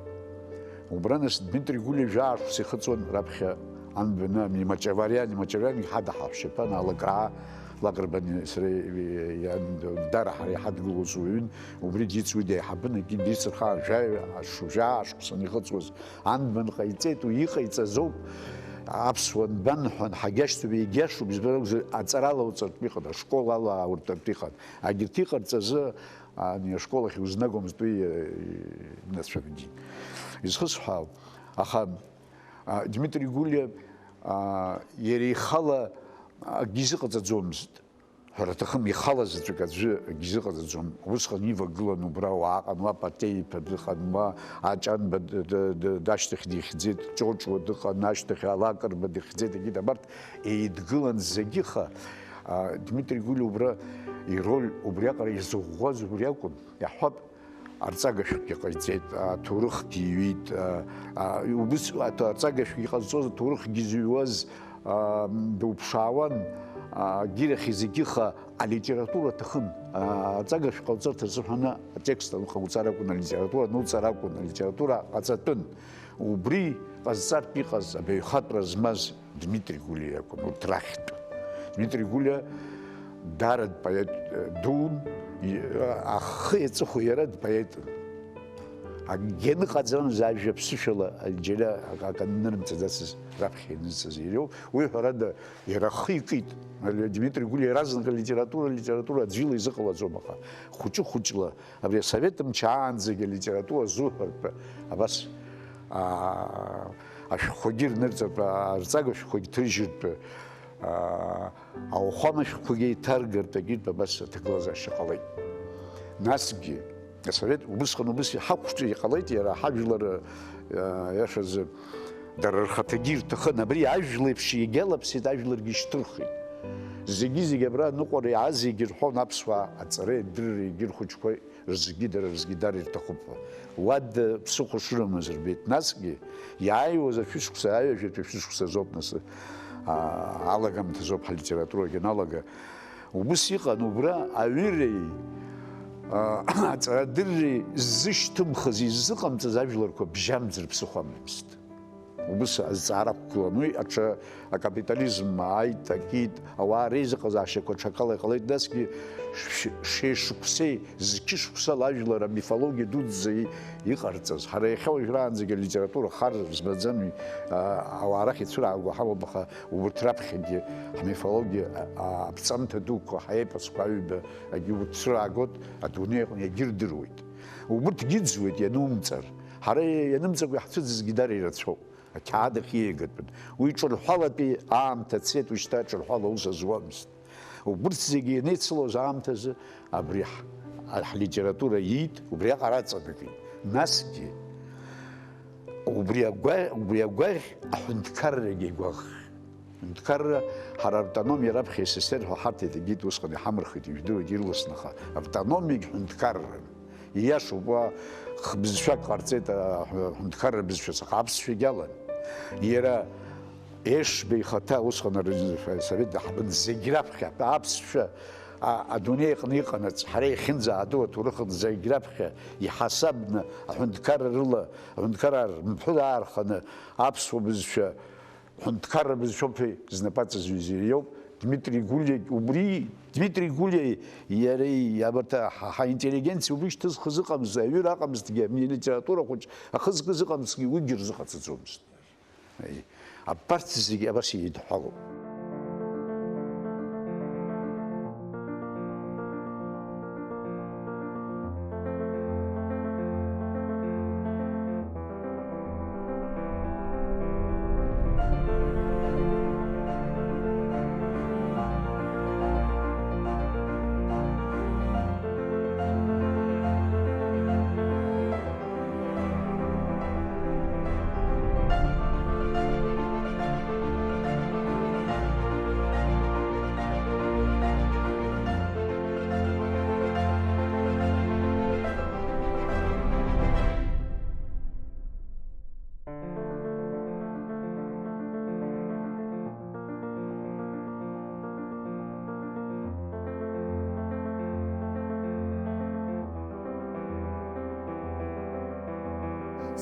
Убра нас Дмитри Гулиа жәаа шықәса ихыҵуан раԥхьа анбаны ами, Мачавариани, Мачавариани ҳада ҳаҳәшьаԥан, алакраа, Лакрбани сара иан дара ҳара иҳадгылоз уаҩын, убри дицуеит, деиҳабын, акгьы дицырхаан, жәаҩа, аш-, жәаа шықәса анихыҵуаз, анбан ҟаиҵеит, уи иҟаиҵазоуп, аԥсуа нбан ҳәан, ҳагьашьҭоуп, егьиашоуп, избан акәзар, аҵара алауҵартә иҟан, ашкол алаауртәартә иҟан, агьырҭ иҟарҵазы, ани ашкол ахь иузнагомызт, уи, э, инацәа бдин. Изхысҳәаау, аха, а, Дмитри Гулиа, а, иара ихала акгьы изыҟаҵаӡомызт. Ҳәара аҭахым, ихала заҵәык аӡәы акгьы изыҟаҵаӡом. Усҟан ивагылан убра уааҟан, уа Патеи-иԥа дыҟан, уа Аҷанба д-, д-, д-, ашьҭахь дихьӡеит, Ҷоҷуа дыҟан, ашьҭахь Алакрба дихьӡеит, егьит абарҭ еидгылан зегьы, аха, а, Дмитри Гулиа убра ироль убриаҟара изыӷәӷәаз убри акәын, иаҳҳәап, арҵагашәҟәгьы ҟаиҵеит, аҭоурыхгьы иҩит, а, а, убыс аҭ-, арҵагашәҟәгьы ҟазҵоз, аҭоурыхгьы зыҩуаз, а, дуԥшаауан, а, гьырахь зегьыха алитература аҭахын. А, арҵагашәҟәы ҟауҵарҭа рзыҳәаны атекст анхауҵар акәын, алитература ануҵар акәын, алитература ҟаҵатәын. Убри ҟазҵартә иҟаз абаҩхатәра змаз Дмитри Гулиа иакәын, урҭ рахьтә. Дмитри Гулиа даараӡа поет, э, дуун, и-, ахы иаҵыхәа иара дпоетын. Акгьы аныҟаҵамыз ажәа ԥсышәала џьара ак-, ак аннырымҵаӡацыз раԥхьа ианызҵаз иреиуоуп. Уи ҳәарада, иара ахы икит. Дмитри Гулиа иаразнак алитература, алитература аӡәы ила изыҟалаӡом, аха хәыҷы-хәыҷла абри асовет мчы аанӡагьы алитература зуҳәартә абас, аа, ашәҟәқәагьы рнырҵартә, арҵага шәҟәқәагьы ҭыржьыртә, аа, ауахәама шәҟәқәагьы еиҭаргартә, агьырҭ абас аҭагылазаашьа ҟалеит. Насгьы асовет убысҟан убыс иҳақәҿиеит, иҟалеит иара ҳажәлар, аа, иашазы, дара рхаҭагьы ирҭахын, абри ажәла еиԥш иагьалаԥсеит, ажәларгьы ишьҭырхит. Зегьы-зегь абра аныҟәара иааз егьырҳәон аԥсуаа аҵареи адырреи егьырхәыҷқәеи рзгьы дара рзгьы дара ирҭахуп ҳәа. Уа д-, ԥсыхәа шрымаз рбеит. Насгьы иааиуаз ашәышықәса, аҩажәатәи ашәышықәса азоуп нас, аа, алагамҭазоуп ҳалитературагьы аналага. Убыс иҟан, убра аҩыреи, аа, аҵарадырреи ззышьҭымхыз, иззыҟамҵаз ажәларқәа бжьамӡ рыԥсыхәа амамызт. Убыс азҵаара ақәгылан. Уи аҽа акапитализм ааит, акит, ауаа реизыҟазаашьақәа ҽакала иҟалеит, насгьы ш-, шеишықәсеи зқьышықәсала ажәлар амифологиа дуӡӡа и-, иҟарҵаз. Ҳара иахьа уажәраанӡагьы алитература хар змаӡами, а, ауаа рахь ицәырааго ҳамоуп, аха убырҭ раԥхьагьы ҳмифологиа, а, аԥҵамҭа дуқәа, ҳаепосқәа аҩба, агьы урҭ цәыраагоит, адунеи аҟны иагьырдыруеит. Убырҭгьы ыӡуеит ианумҵар. Ҳара ианымҵакәа иаҳцәыӡызгьы дара ирацәоуп. Ақьаад ахь ииагатәын. Уи ҿырҳәалатәи аамҭа цеит, уажәшьҭа ҿырҳәала аус азуамызт. Убырҭ зегьы ианеицылоз аамҭазы абри ҳ-, ҳлитература иит, убриаҟара аҵанакит. Насгьы убри агәа-, убри агәаӷь аҳәынҭқаррагьы игәаӷ-, Ҳәынҭқарра, ҳара автономиа раԥхьа СССР ҳәа ҳарҭеит, егьит усҟан иҳамырхит, ижәдыруеит ирласны, аха автономиагь ҳәынҭқарран. Ииашоуп, уа х-, бызшәак ҟарҵеит, а, ҳәынҭқарра бызшәа, аха аԥсшәагь алан. Иара Ешба ихаҭа усҟан асовет даҳбан зегь раԥхьа аԥсшәа, а, адунеи аҟны иҟанаҵ, ҳара иахьынӡаадоу аҭоурых аҟны зегь раԥхьа иҳасабны аҳәынҭқарра рыла, аҳәынҭқараа рмҳәыр аарханы аԥсуа бызшәа Ҳәынҭқарра бызшәоуп ҳәа знапы аҵазҩыз иара иоуп, Дмитри Гулиагь убри, Дмитри Гулиеи иареи, абарҭ ҳа, ҳаинтеллигенциа убри шьҭызхыз ыҟамызт, аҩыра аҟамызҭгьы, алитература хәыҷ ахызкыз ыҟамызҭгьы, уигьы рзыҟаҵаӡомызт. Аи, абарҭ зегьы абас еидҳәалоуп.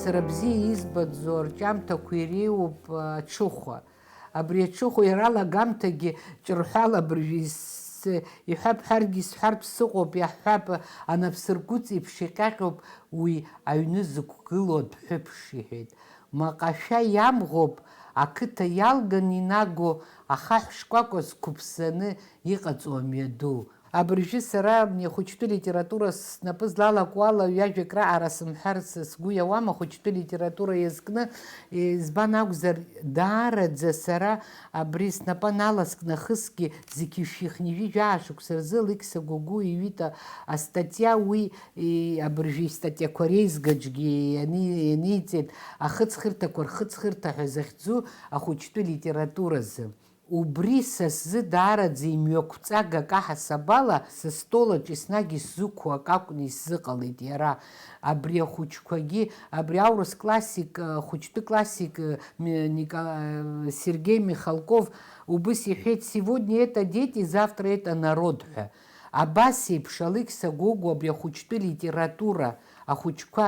Сара бзиа избаӡо арҿиамҭақәа иреиуоуп аҽыхәа. Абри аҽыхәа иара алагамҭагьы ҿырҳәала абыржәы ис-, иҳәап ҳәаргьы исҳәартә сыҟоуп, иаҳҳәап, анапсыргәыҵ еиԥш иҟьаҟьоуп уи аҩны зықәгылоу адәҳәыԥш, иҳәеит. Маҟашәа иамӷоуп, ақыҭа иалган инаго ахаҳә шкәакәа зқәыԥсаны иҟаҵоу амҩаду. Абыржәы сара ахәыҷтәы литература снапы злалаку ала ҩажәак раҟара сымҳәар с-, сгәы иауам, ахәыҷтәы литература иазкны, избан акәзар, даараӡа сара абри снапы аналаскны ахысгьы зқьи шәи хынҩажәи жәаа шықәса рзы Алықьса Гогәуа иҩит астатиа, уи и-, абыржәы истатиақәа реизгаҿгьы иани-, ианиҵеит, ахыҵхырҭақәа рхыҵхырҭа ҳәа захьӡу ахәыҷтәы литературазы. Убри са сзы даараӡа имҩақәҵага, аҳасабала, сыстол аҿы еснагь исзықәу акы акәны исзыҟалеит иара. Абри ахәыҷқәагьы, абри аурыс классик, ахәыҷтәы классик, Ми-, Ника-, Сергеи Михалков убыс иҳәеит, сегодня это дети, завтра это народ ҳәа. Абас еиԥш Алықьса Гогәуа абри ахәыҷтәы литература Ахәыҷқәа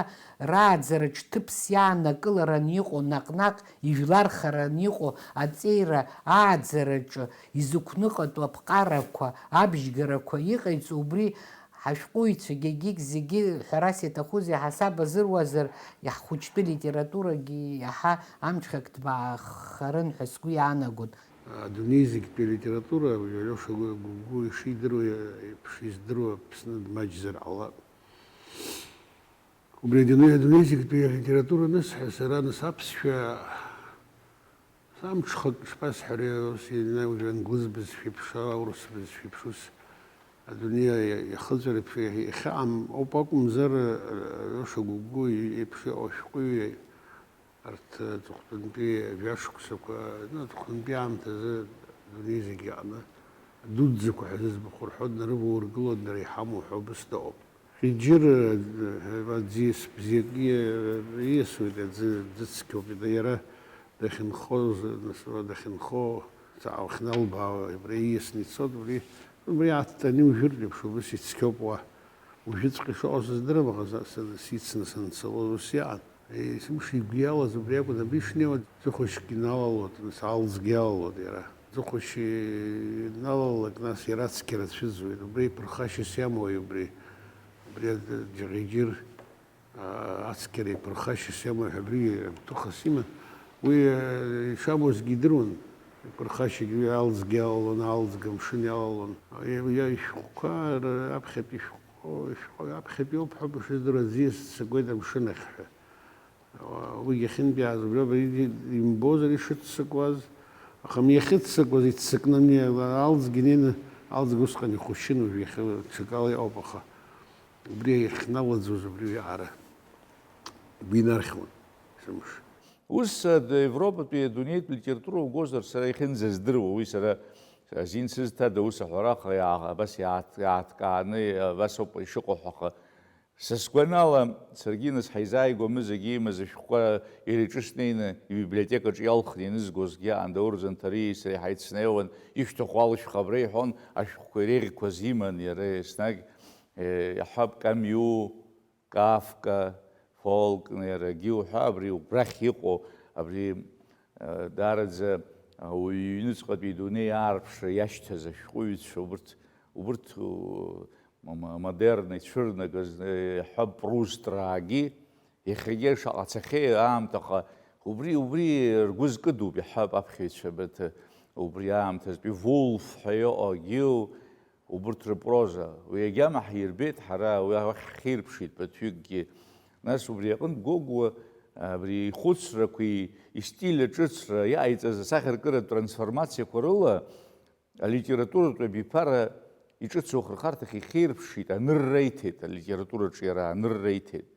рааӡараҿ ҭыԥс иаанакыларан иҟоу, наҟ-наҟ ижәлархаран иҟоу аҵеира ааӡараҿы изықәныҟатәу аԥҟарақәа, абжьгарақәа иҟаиҵо, убри ҳашәҟәыҩҩцәагьы егьигь зегьы, ҳәарас иаҭахузеи, ҳасаб азыруазар, иаҳхәыҷтәы литературагьы иаҳа амҽхак ҭбаахарын ҳәа сгәы иаанагон. Адунеи зегьтәи алитература, Алиоша Гәыгәы ишидыруа еиԥш, издыруа Аԥсны дмаҷзар ҟалап. Убри адунеи, адунеи зегьтәи алитература анысҳәа, сара нас аԥсшәа самҽхак шԥасҳәари, ус инаҩ англыз бызшәа еиԥш, аурыс бызшәа еиԥш, ус адунеи иахыҵәара еиԥш иахьыҟам ауп акәымзар, Алиоша Гәыгәы еиԥш иҟоу ашәҟәыҩҩы, арҭ аҵыхәтәантәи жәашықәсақәа, ну, аҵыхәтәантәи аамҭазы адунеи зегь иҟны, адуӡӡақәа ҳәа зыӡбахә рҳәо, днарываургыло, дара иҳамоу ҳәа убыс дыҟоуп. Егьырҭ, э, аӡиас бзиак ииасуеит, аӡы, аӡы цқьоуп, иара дахьынхоз, нас, уа дахьынхо, ца-, уахьналбаауа, абра ииасны ицоит, убри, убри аҭҵаны иужәыртә еиԥш, убыс ицқьоуп уа. Уажәыҵәҟьа ишыҟоу сыздырам, аха са, са, сицны санцалоз ус иаан. Есымша игәы иалаз убри акәын, абри ишнеиуа ӡыхәашьк иналалон, нас алҵгьы алалон иара. Ӡыхәашь иналалак, нас иара ацқьара цәыӡуеит, убри иԥырхашьас иамои убри? Убри џьаҟ-џьыр, а, ацқьара иԥырхашьас иамои ҳәа абри гәҭыхас иман. Уи, а, ишамуазгьы идыруан, иԥырхашьагьы уи алҵгьы алалон, алҵга амшын иалалон. Иа-, иа-, ишәҟәқәа р-, аԥхьатәи ишәҟәқәа, ишәҟәы аԥхьатәи ауп ҳәа бышыздыруа, аӡиас ццакуеит амшын ахь ҳәа. Уигьы ахьынтәааз убри, абри имбозар ишыццакуаз, аха иахьыццакуаз иццакны ани-, алҵгьы неины, алҵгьы усҟан ихәашьын, уажә иахьа ҽакала иҟоуп, аха убри иахьналаӡуаз убри аиаара игәы инархьуан, сымш. Ус, ад-, Европатәи адунеитә литература угозар, сара иахьынӡаздыруа, уи сара азин сызҭада, ус аҳәараха иаа-, абас иааҭ-, иааҭкааны, абас ауп ишыҟоу ҳәа, аха Са сгәанала, саргьы нас ҳаизааигәамыз зегьы имаз ашәҟәқәа иара иҿы снеины ибиблиотекаҿы иалхны ианызгозгьы аан Даур Занҭариеи сареи ҳаицнеиуан, ишәҭаху алшәх абра иҳәон, ашәҟәқәа иреиӷьқәаз иман иара еснагь, э, иаҳҳәап, Камиу, Кафка, Фолкнер, Гиу ҳәа абри убрахь иҟоу, абри, э, даараӡа ауаҩы иҩныҵҟатәи идунеи аарԥшра иашьҭаз ашәҟәыҩҩцәа убырҭ, убырҭ, у-, м-, м-, модерн ицәырнагаз, э, иаҳҳәап, Прустраагьы, иахьагьы шаҟа цахьеи аамҭаха, убри, убри ргәы зкыдуп, иаҳҳәап, аԥхьаҩцәа, быҭ-, убри аамҭазтәи Вулф ҳәа иҟоу Гиу, убырҭ рпроза. Уи агьама ҳирбеит ҳара, уи уахь ҳхирԥшит ԥыҭҩыкгьы. Нас убри аҟынтә Гогәуа абри ихәыцрақәеи истиль аҿыцра иаҟаиҵаз асахьаркыратә трансформациақәа рыла, алитературатә абиԥара иҿыцу ахырхарҭахь ихеирԥшит, анырра иҭеит, алитератураҿы иара анырра иҭеит.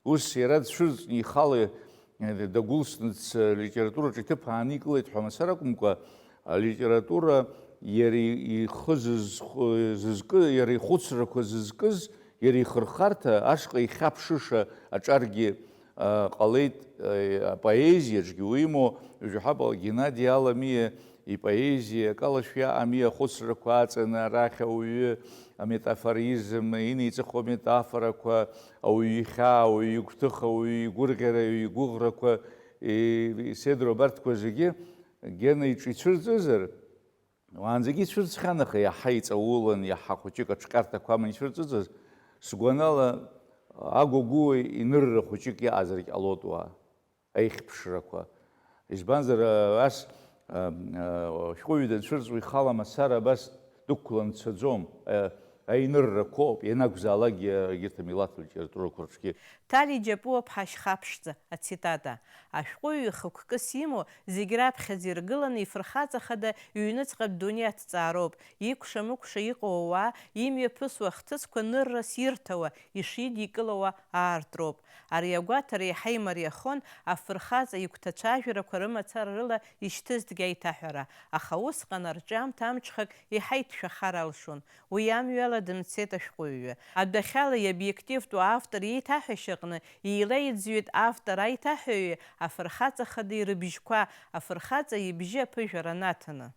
Ус иара дцәырҵны ихала, э, дагәылсны дц-, алитератураҿы иҭыԥ ааникылеит ҳәа мацара акәымкәа, алитература иара ихы зызхо-, зызкы-, иара ихәыцрақәа зызкыз, иара ихырхарҭа ашҟа ихьаԥшыша аҿаргьы ҟалеит, апоезиаҿгьы уимоу, уажәы ҳабала Геннади Аламиа ипоезиа, Калашәа Амиа ахәыцрақәа аҵаны арахь ауаҩы аметафоризм, инеиҵыху аметафорақәа, ауаҩы ихьаа, ауаҩы игәҭыха, ауаҩы игәырӷьара, ауаҩы игәыӷрақәа, и-, иседру абарҭқәа зегьы Гена иҿы ицәырҵызар, Уаанӡагьы ицәырҵхьан, аха иаҳа иҵаулан, иаҳа хәыҷык аҽҟьарҭақәа аман ицәырҵыҵыз, сгәанала, агәагәуа инырра хәыҷык иаҟазаргь ҟалоит уа, аихьԥшрақәа. Избанзар, ас, а, а, шәҟәыҩҩы данцәырҵуа ихала мацара абас дықәлан дцаӡом. А, Аиныррақәоуп, ианакәзаалакгьы егьырҭ амилаҭ литературақәа рҿгьы. Ҭали Џьапуа-ԥҳа Шьхаԥшӡа, ацитата. Ашәҟәыҩҩы хықәкыс имоу, зегь раԥхьаӡа иргыланы ифырхаҵа хада иҩныҵҟатә дунеи аҭҵаароуп, икәша-мыкәша иҟоу ауаа имҩаԥысуа ахҭысқәа ныррас ирҭауа, ишидикылауа аартроуп. Ари агәаҭара еиҳа имариахон афырхаҵа игәҭацәажәарақәа рымацара рыла ишьҭызҭгьы аиҭаҳәара, аха усҟан арҿиамҭа амҽхак еиҳа иҭшәахар алшон. Уи амҩала дымцеит ашәҟәыҩҩы. Адәахьала иобиективтәу автор иеиҭаҳәашьаҟны еилеиӡҩеит автор аиҭаҳәаҩи афырхаҵа хадеи рыбжьқәа, афырхаҵа ибжьы аԥыжәара анаҭаны.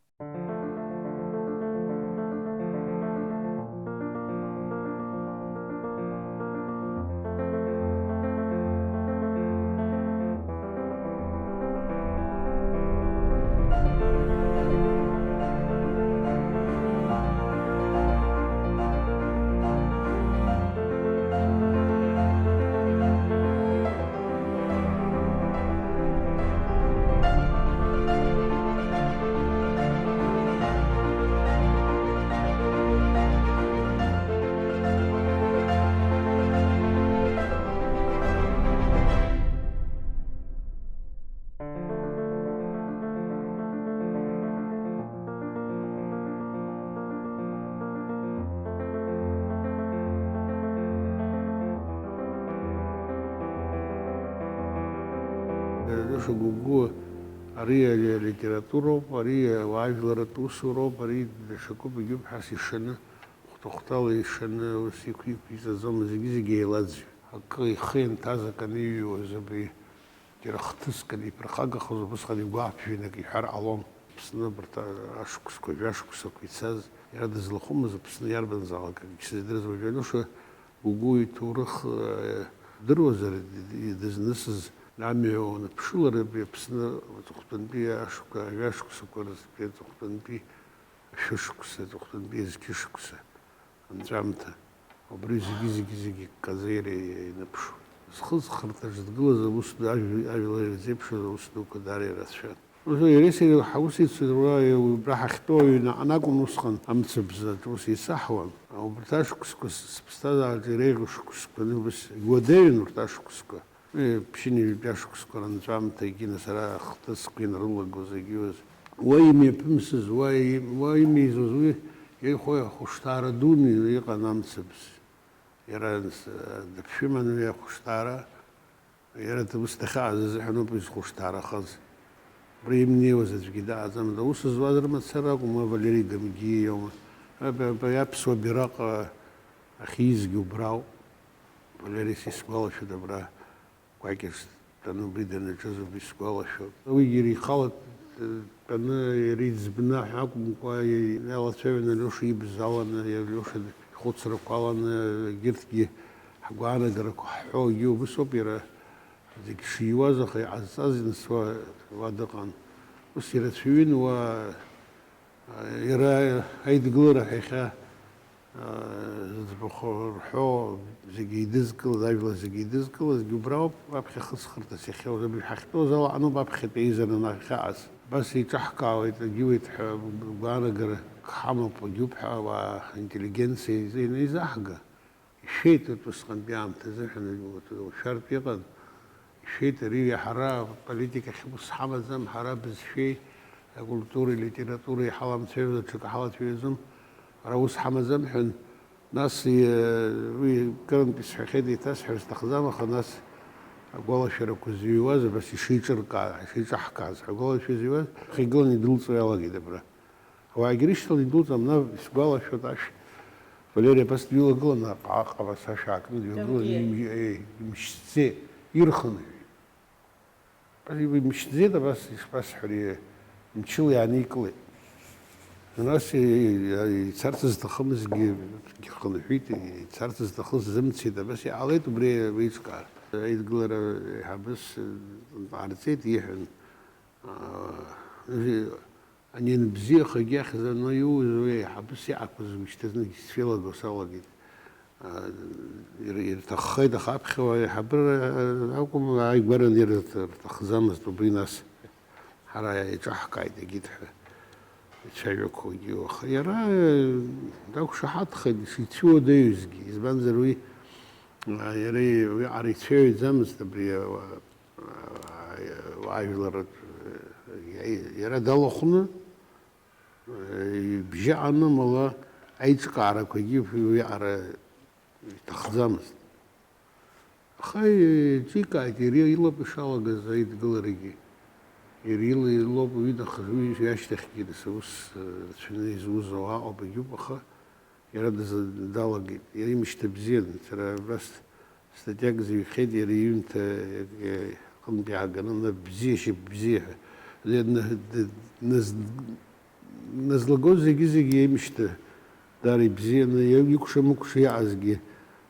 Гәыгәы, ари алитературоуп, ари ауаажәларратә усуроуп, ари даҽакуп, егьуп ҳәа ас ишаны, хәҭа-хәҭала ишаны ус иқәиқәиҵаӡом, зегьы-зегьы еилаӡҩ. Акы ихы ианҭаз, акы аниҩуаз, абри џьара хҭыск аниԥырхагахоз, убысҟан игәаартә жәҩанак иҳәар ҟалон. Аԥсны абарҭ ашықәсқәа, жәашықәсақәа ицаз, иара дызлахәымыз Аԥсны иарбанзаалак акгьы сыздырӡом. Алиоша Гәыгәы иҭоурых, э, дыруазар, д-, д-, дызнысыз амҩа уаныԥшылар, абри Аԥсны аҵыхәтәантәи ашықәа, ажәашықәсақәа рзы, аҵыхәтәантәи ашәышықәса, аҵыхәтәантәи азқьышықәса анҵәамҭа, убри зегьы-зегьы-зегьы ккаӡа иара инаԥшуан. Зхыҵхырҭаҿ дгылаз аус ду, ажә-, ажәлар ирзеиԥшыз аус дуқәа даара ирацәан. Ус, иареи сареи ҳаусеицура убра ҳахьтәоу аҩны аҟны акәын усҟан амцабз аҿы ус еисаҳауан. Убарҭ ашықәсқәа с-, сыԥсҭазаараҿы иреиӷьу шықәсқәаны убас иуадаҩын урҭ ашықәсқәа. Уи ԥшьынҩажәатәи ашықәсқәа ранҵәамҭагьы, нас ара ахҭысқәа ианрылагоз, егьиуаз. Уа имҩаԥымсыз, уа и-, уа имеизоз, уи еихәо ахәышҭаара дуны иҟан амцабз. Иара, нас, дыԥшәыман уи ахәышҭаара. Иара ус дахьааз азыҳәан ауп изхәышҭаарахаз. Убра имнеиуаз аӡәгьы дааӡамызт. Аус зуаз рымацара акәым, уа Валери Гамгиа иоума? Аб-, аб-, аԥсуа бираҟ ахьиизгьы убра ауп. Валери, са исгәалашәоит, абра Кәакьаҿ дтәаны убри данаҿыз убри сгәалашәоит. Уигьы иара ихала дтәаны, иара иӡбны ҳәа акәымкәа, иалацәажәон Алиоша ибз аланы, Алиоша ихәыцрақәа аланы, егьырҭгьы ҳгәаанагарақәа ҳҳәо, егьи убыс ауп иара. Зегь шиуаз, аха иҟазҵаз инсуа уа дыҟан. Ус ирацәаҩын уа, иара аидгылара ҳәа иахьа, зыӡбахә рҳәо, зегьы еидызкылаз, ажәлар зегьы еидызкылазгьы убра ауп, раԥхьа хыҵхырҭас иахьа уажәы ҳахьтәоу азал аҟноуп аԥхьатәи аизара анахьааз. Абас еиҿаҳкаауеит, агьуеит ҳәа гәаанагара ҳамоуп, агьуп ҳәа ауаа, интеллигенциа изы ианеизаҳга. Ишәеит, урҭ усҟантәи аамҭазы ҳәа, урҭ шәартә иҟан. Ишәеит, ари ҳара аполитика ахь ус ҳамаӡам, ҳара абызшәеи акультуреи алитературеи ҳаламцәажәо даҽакы ҳалацәажәаӡом, ара ус ҳамаӡам ҳәан. Нас, уи кырынтә исҳәахьеит, еиҭасҳәар сҭахӡам, аха нас агәалашәарақәа зыҩуаз абас ишеиҿыркаа, ишеиҿаҳкааз ҳәа агәалашәа зыҩуаз, аха игыланы идәылҵуа иалагеит абра. Ауаагьы ирышьҭаланы идәылҵуан, мап, исгәалашәоит ашә. Валери абас дҩылагылан, аҟ-, аҟ-, абас ашә аакны дҩагылан, Дангьы. Им-, е, имшьӡеит, ирхынҳәит. Абас имшьӡеит, абас ишԥасҳәари, мчыла иааникылеит. Нас и-, и-, ицарц зҭахымызгьы хынҳәит, ицарц зҭахыз зымцеит, абас иҟалеит убри еиҿкаара. Аидгылара еиҳабыс, э, ҟарҵеит, иҳәан, аа, Ани анбзиахагьы ахьӡ анаиуз, уи аиҳабыс иаақәыз уи шьҭазныгьы сцәеилаго салагеит. А, ир-, ирҭаххеит, аха аԥхьа аиҳабыра акәым, ааигәараны ирҭ-, рҭахӡамызт, убри нас ҳара еиҿаҳкааит, егьит ҳәа ицәажәақәоугьы, аха иара, э, дақәшаҳаҭхеит ишицәуадаҩызгьы, избанзар уи, а, иара уиаҟара ицәаҩаӡамызт абри, а, ажәлар, иара далахәны, ибжьы анымала аиҿкаарақәагьы уиаҟара иҭахӡамызт. Аха еиҿикааит иара илоуп ишалагаз аидгыларагьы. Иара ила-, илоуп уи нахыс, уи ашьҭахьгьы нас аус рацәаны изуз ауаа ыҟоуп, егьуп, аха Иара даз-, далагеит. Иара имышьҭа бзиан. Сара абас статиак зыҩхьеит, иара иҩымҭа, э, аҟынтә иааганы, нап бзиа, шьап бзиа ҳәа. Иа-, на-, д-, наз-, назлагоз зегьы-зегьы имышьҭа даара ибзианы, иа-, икәша-мыкәша иаазгьы,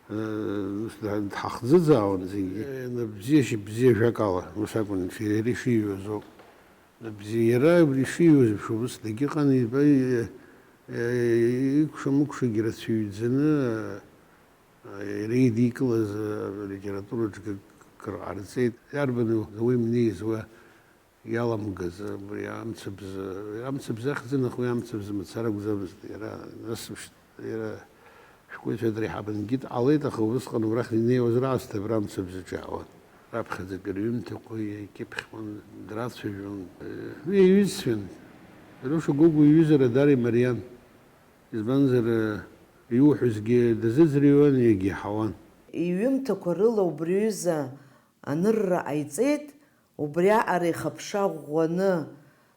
э, ус дҳа-, дҳахӡыӡаауан зегьы. Э, нап бзиа, шьап бзиа, жәакала, ус акәын, иара ишиҩуаз ауп. Бзиа, иара абри ишиҩуаз еиԥш убыс дагьыҟан, иба-, икәша-мыкәшагьы рацәаҩӡаны, иара идикылаз алитератураҿгьы акыр ҟарҵеит. Иарбану уи мнеиз уа иаламгаз, абри амцабз, амцабз ахьӡын, аха уи амцабз мацара акәӡамызт. Иара, нас, иара Шәҟәыҩҩцәа дреиҳабынгьы дҟалеит, аха убысҟан убрахь инеиуаз раасҭа абра амцабзаҿы иаауан. Раԥхьаӡатәи рҩымҭақәа икьыԥхьуан, драцәажәон. Уи иҩызцәан. Алиоша Гогәуа иҩызара даара имариан. Избанзар, иуҳәозгьы дазыӡырҩуан, иагьиаҳауан. Иҩымҭақәа рыла убри аҩыза анырра ҟаиҵеит, Убриаҟара ихыԥша ӷәӷәаны,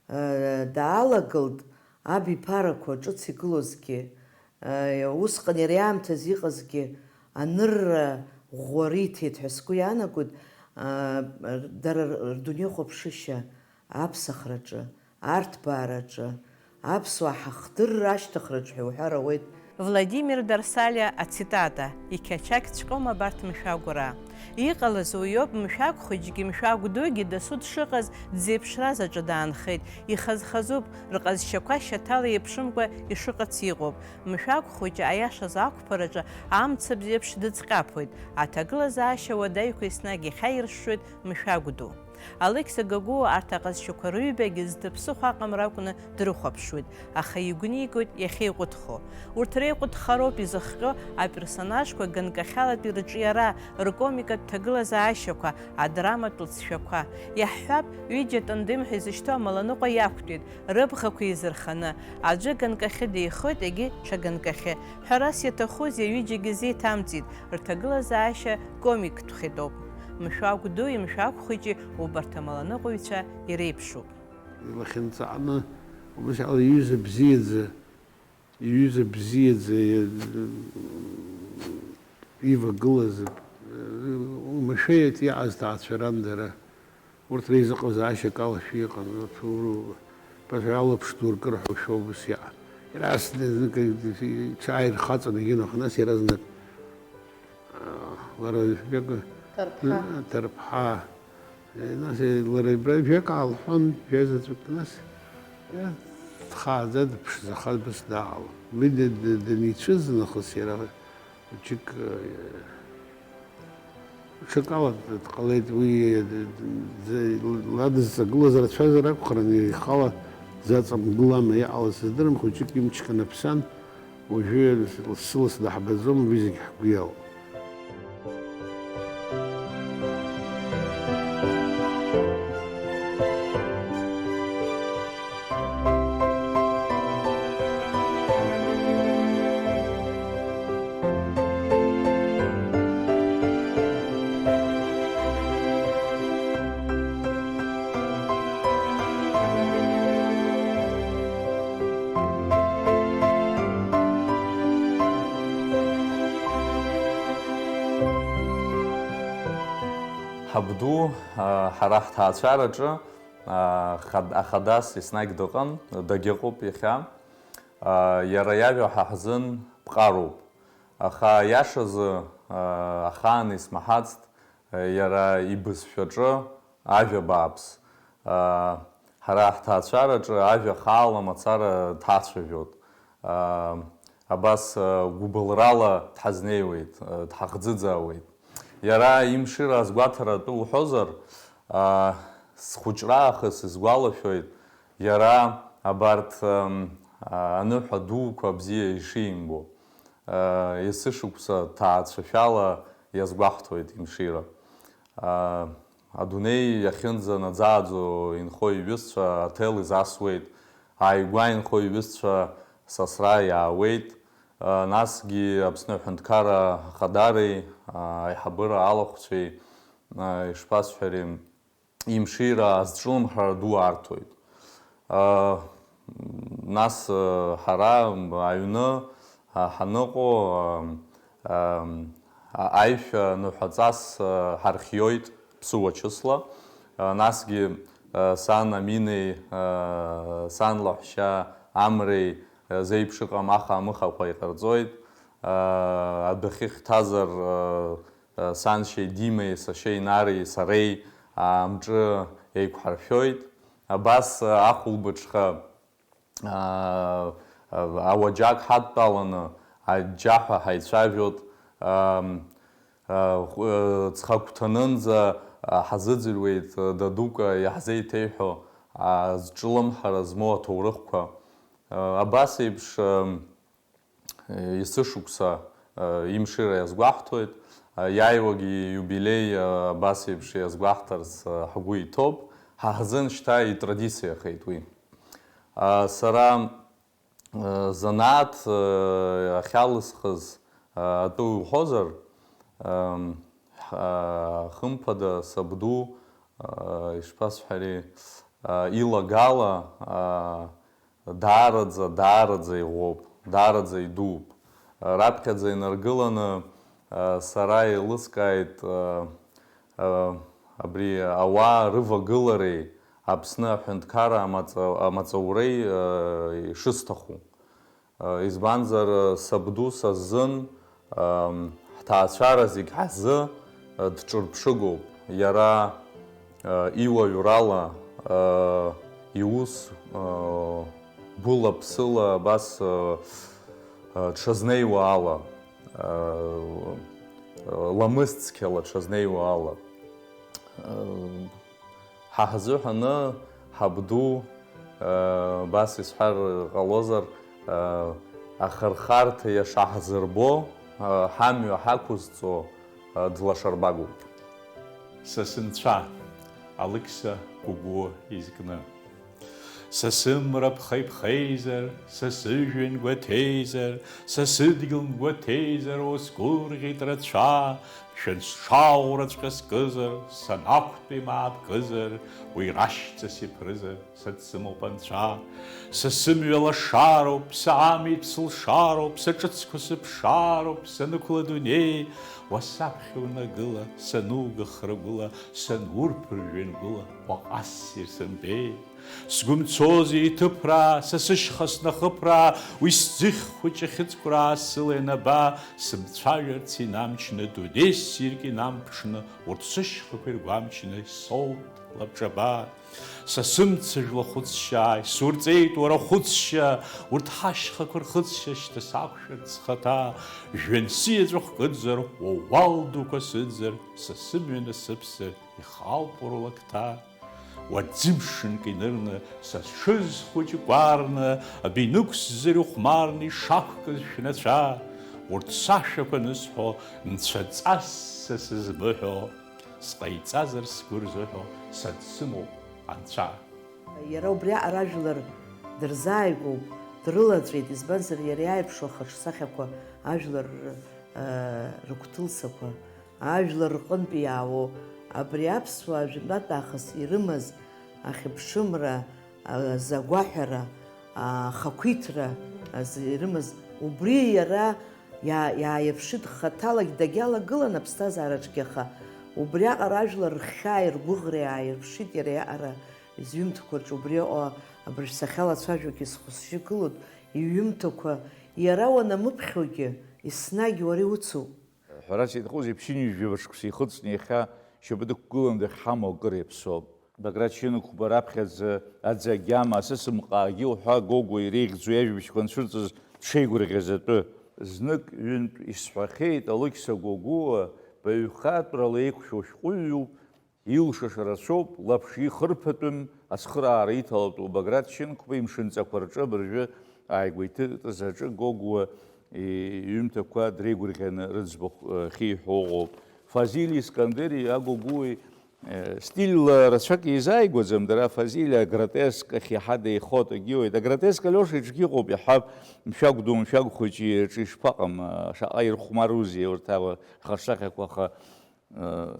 э, даалагылт, аб иԥарақәа ҿыц игылозгьы, э, усҟан иара иаамҭазы иҟазгьы анырра ӷәӷәа риҭеит ҳәа сгәы иаанагоит, э, дара рдунеихәаԥшышьа аԥсахраҿы, арҭбаараҿы, аԥсуаа ҳахдырра ашьҭыхраҿ ҳәа уҳәар ауеит. Владимир Дарсалиа ацитата, иқьачақьҵәҟьоума абарҭ мшәагәара? Иҟалаз уиоуп, мшәагә хәыҷгьы, мшәагә дугьы дасу дшыҟаз, дзеиԥшраз аҿы даанхеит. Ихаз-хазуп, рҟазшьақәа шьаҭала еиԥшымкәа ишыҟац иҟоуп. Мшәагә хәыҷы аиашаз ақәԥараҿы амцабз еиԥш дыҵҟьаԥуеит. Аҭагылазаашьа уадаҩқәа еснагь ихьаиршшоит мшәагә ду. Алықьса Гогәуа арҭ аҟазшьақәа рыҩбагьы зда ԥсыхәа аҟамра акәны дрыхәаԥшуеит, аха игәнигоит иахьеиҟәыҭхо. Урҭ реиҟәыҭхароуп изыхҟьо аперсонажқәа ганкахьалатәи рыҿиара, ркомикатә ҭагылазаашьақәа, адраматә лҵшәақәа. Иаҳҳәап, ҩыџьа тандем ҳәа изышьҭоу амаланыҟәа иақәтәеит, рыбӷақәа еизырханы, аӡәы ганкахьы деихоит, егьи ҽа ганкахьы. Ҳәарас иаҭахузеи, аҩыџьагьы зеиҭамҵит, рҭагылазаашьа комиктә хеитоуп. Мшәагә дуи мшәагә хәыҷи убарҭ амаланыҟәаҩцәа иреиԥшуп. Илахьынҵааны, убасала иҩыза бзиаӡа, иҩыза бзиаӡа ивагылаз, умашәа иаҿиааз ҭаацәаран дара. Урҭ реизыҟазаашьа акалашәа иҟан, урҭ уру-, баша алаԥш ду ркыр ҳәа ушәо убас иаан. Иаразнак знык иҽааирхаҵаны игьынаха, нас иаразнак, аа, лара жәака, Ҭарԥҳа. Ҭарԥҳа. Нас лара ибра жәак аалҳәон, жәа заҵәык, нас, иа, дхааӡа, дыԥшӡаха, убас даалон. Уи д-, д-, даницәыз нахыс иара, Ҽык, ҽакала дҟалеит уи, ладызҵагылаз рацәазар акәхарын, ихала дзаҵамгылама иҟалаз сыздырам, хәыҷык имч канаԥсан, уажәы лассы-лассы даҳбаӡом, уи зегь ҳгәы иалоуп. Ҳабду, а, ҳара ҳҭаацәараҿы, а, хад-, ахадас еснагь дыҟан, дагьыҟоуп иахьа. А, иара иажәа ҳа ҳзын ԥҟароуп. Аха, аиашазы, а, ахаан исмаҳацт, а, иара ибызшәаҿы ажәа бааԥс. А, ҳара ҳҭаацәараҿы ажәа хаала мацара дҳацәажәот. Аа, абас, аа, гәыбылрала дҳазнеиуеит, аа, дҳахӡыӡаауеит. Иара имшира азгәаҭара атәы уҳәозар, аа, схәыҷра аахыс исгәалашәоит, иара абарҭ, ам, аа, аныҳәа дуқәа бзиа ишимбо. Аа, есышықәса ҭаацәашәала иазгәаҳҭоит имшира. Аа, Адунеи иахьынӡанаӡааӡо инхо иҩызцәа аҭел изасуеит, ааигәа инхо иҩызцәа сасра иаауеит, насгьы Аԥсны Аҳәынҭқарра Ахадареи аиҳабыра алахәцәеи, ишԥасҳәари, имшира азҿлымҳара ду арҭоит. Нас, ҳара аҩны ҳаныҟоу, аишәа ныҳәаҵас ҳархиоит ԥсуа чысла. Насгьы сан Аминеи, сан лаҳәшьа Амреи зеиԥш ыҟам аха-амыхақәа иҟарҵоит. Адәахьы ихьҭазар, саншьеи Димеи, сашьеи Нареи, сареи амҿы еиқәҳаршәоит. Абас ахәылбыҽха, аа, ауаџьаҟ ҳадтәаланы аџьџьаҳәа ҳаицәажәот, ам, а, хә-, ҵхагәҭанынӡа, а, ҳазыӡырҩуеит, дадук, а, иаҳзеиҭеиҳәо, а, зҿлымҳара змоу аҭоурыхқәа. А, абас еиԥш, ам, Есышықәса, э, имшира иазгәаҳҭоит, э, иааиуагьы иубилеи, э, абас еиԥш иазгәаҳҭарц, э, ҳгәы иҭоуп, ҳа ҳзын шьҭа итрадициахеит уи. Э, сара, э, занааҭ, э, ахьалысхыз, э, атәы уҳәозар, эм, ҳ-, э, хымԥада сабду, Ишԥасҳәари, илагала даараӡа, даараӡа иӷәӷәоуп, даараӡа идууп. Раԥхьаӡа инаргыланы сара еилыскааит абри ауаа рывагылареи Аԥсны аҳәынҭқарра амаҵ-, амаҵуреи ишысҭаху. Избанзар, сабду са сзын, ҳҭаацәара зегь ҳазы дҿырԥшыгоуп. Иара иуаҩрала, иус гәыла-ԥсыла абас дшазнеиуа ала, ламыс цқьала дшазнеиуа ала. Ҳа ҳзыҳәаны ҳабду, абас исҳәар ҟалозар, ахырхарҭа иашаҳзырбо, ҳамҩа ҳақәызҵо, длашарбагоуп. Са сынцәа, Алықьса Гәыгәуа изкны. Са сымра ԥхеиԥхеизар, са сыжәҩан гәаҭеизар, са сыдгьыл мгәаҭеизар, усгәырӷьеит рацәа, мшәан сҽаӷәраҵәҟьа скызар, санақәтәеи маап кызар, уи рашьцас иԥрызар, са дсымоуп анцәа. Са сымҩа лашароуп, са амитә сылшароуп, са ҿыцқәа сыԥшаароуп, санықәла адунеи, уа саԥхьа унагыла, санугахра гәыла, санурԥыржәҩан гәыла, уаҟа ссир сымбеи. Сгәы мцозеи иҭыԥраа, са сышьха снахыԥраа, уи сӡыхь хәыҷы ахьыҵкәраа сыла ианаба, сымцәажәарц инамчны, дунеи ссирк инамԥшны, урҭ сышьхақәа иргәамчны исоут лабҿаба. Са сымцажә лахәыцшьааи, сурҵеит уара хәыцшьа, урҭ ҳашьхақәа рхыцшьа шьҭа сақәшәарц схаҭа, жәҩан сиаҵәахә кыдзар, уа уал дуқәа сыдзар, са сымҩа насыԥзар, ихаауп уара улакҭа. Уа ӡымшынк инырны, са сҽыз хәыҷы кәарны, абинықә сзырҩхәмарны ишақәкыз шәнацәа, урҭ сашәақәа анысҳәо, нцәаҵас са сызбыҳәо, сҟаиҵазар сгәы рзыҳәо, са дсымоуп анцәа. Иара убриаҟара ажәлар дырзааигәоуп, дрылаҵәеит, избанзар, иара иааирԥшуа ахаҿсахьақәа, ажәлар рыгәҭылсақәа, ажәлар рҟынтәи иаауоу абри аԥсуаа жәытәнатә аахыс ирымаз ахьыԥшымра, азы агәаҳәара, ахақәиҭра азы ирымаз, убри иара иаа-, иааирԥшит хаҭалагь дагьалагылан аԥсҭазаараҿгьы, аха убриаҟара ажәлар рхьааи ргәыӷреи ааирԥшит иара иаҟара изҩымҭақәа рҿы, убриаҟа абыржә сахьалацәажәогь исхәы-сжьы гылоуп, иҩымҭақәа, иара уанамыԥхьогьы, еснагь уара иуцуп. Ҳәарас иаҭахузеи, ԥшьынҩажәи жәаба шықәса ихыҵны иахьа шьапы дықәгыланы дахьҳамоу акыр иаԥсоуп. Баграт Шьынқәба раԥхьаӡа аӡы агьама, асысымҟаагьы уҳәа Гогәуа иреиӷьӡоу иажәабжьқәа анцәырҵыз дшеигәырӷьаз атәы. Знык-ҩынтә исҳәахьеит, Алықьса Гогәуа баҩхатәрала еиқәшәо шәҟәыҩҩуп, илшаша рацәоуп, лаԥш ихырԥатәым, ацхыраара иҭалатәу Баграт Шьынқәба имшынҵақәа рҿы абыржәы ааигәа иҭыҵыз аҿы Гогәуа иҩымҭақәа дреигәырӷьаны рыӡбахә ахьиҳәо ыҟоуп. Фазиль Искандери Агогәуеи стильла рацәак еизааигәаӡам, дара Фазиль агротеск ахь иаҳа деихоит, егьиуеит. Агротеск Алиоша иҿгьы ыҟоуп, иаҳҳәап, мшәагә ду, мшәагә хәыҷы иҿы ишԥаҟам, шаҟа ирхәмарузеи урҭ ахаҿсахьақәа, аха,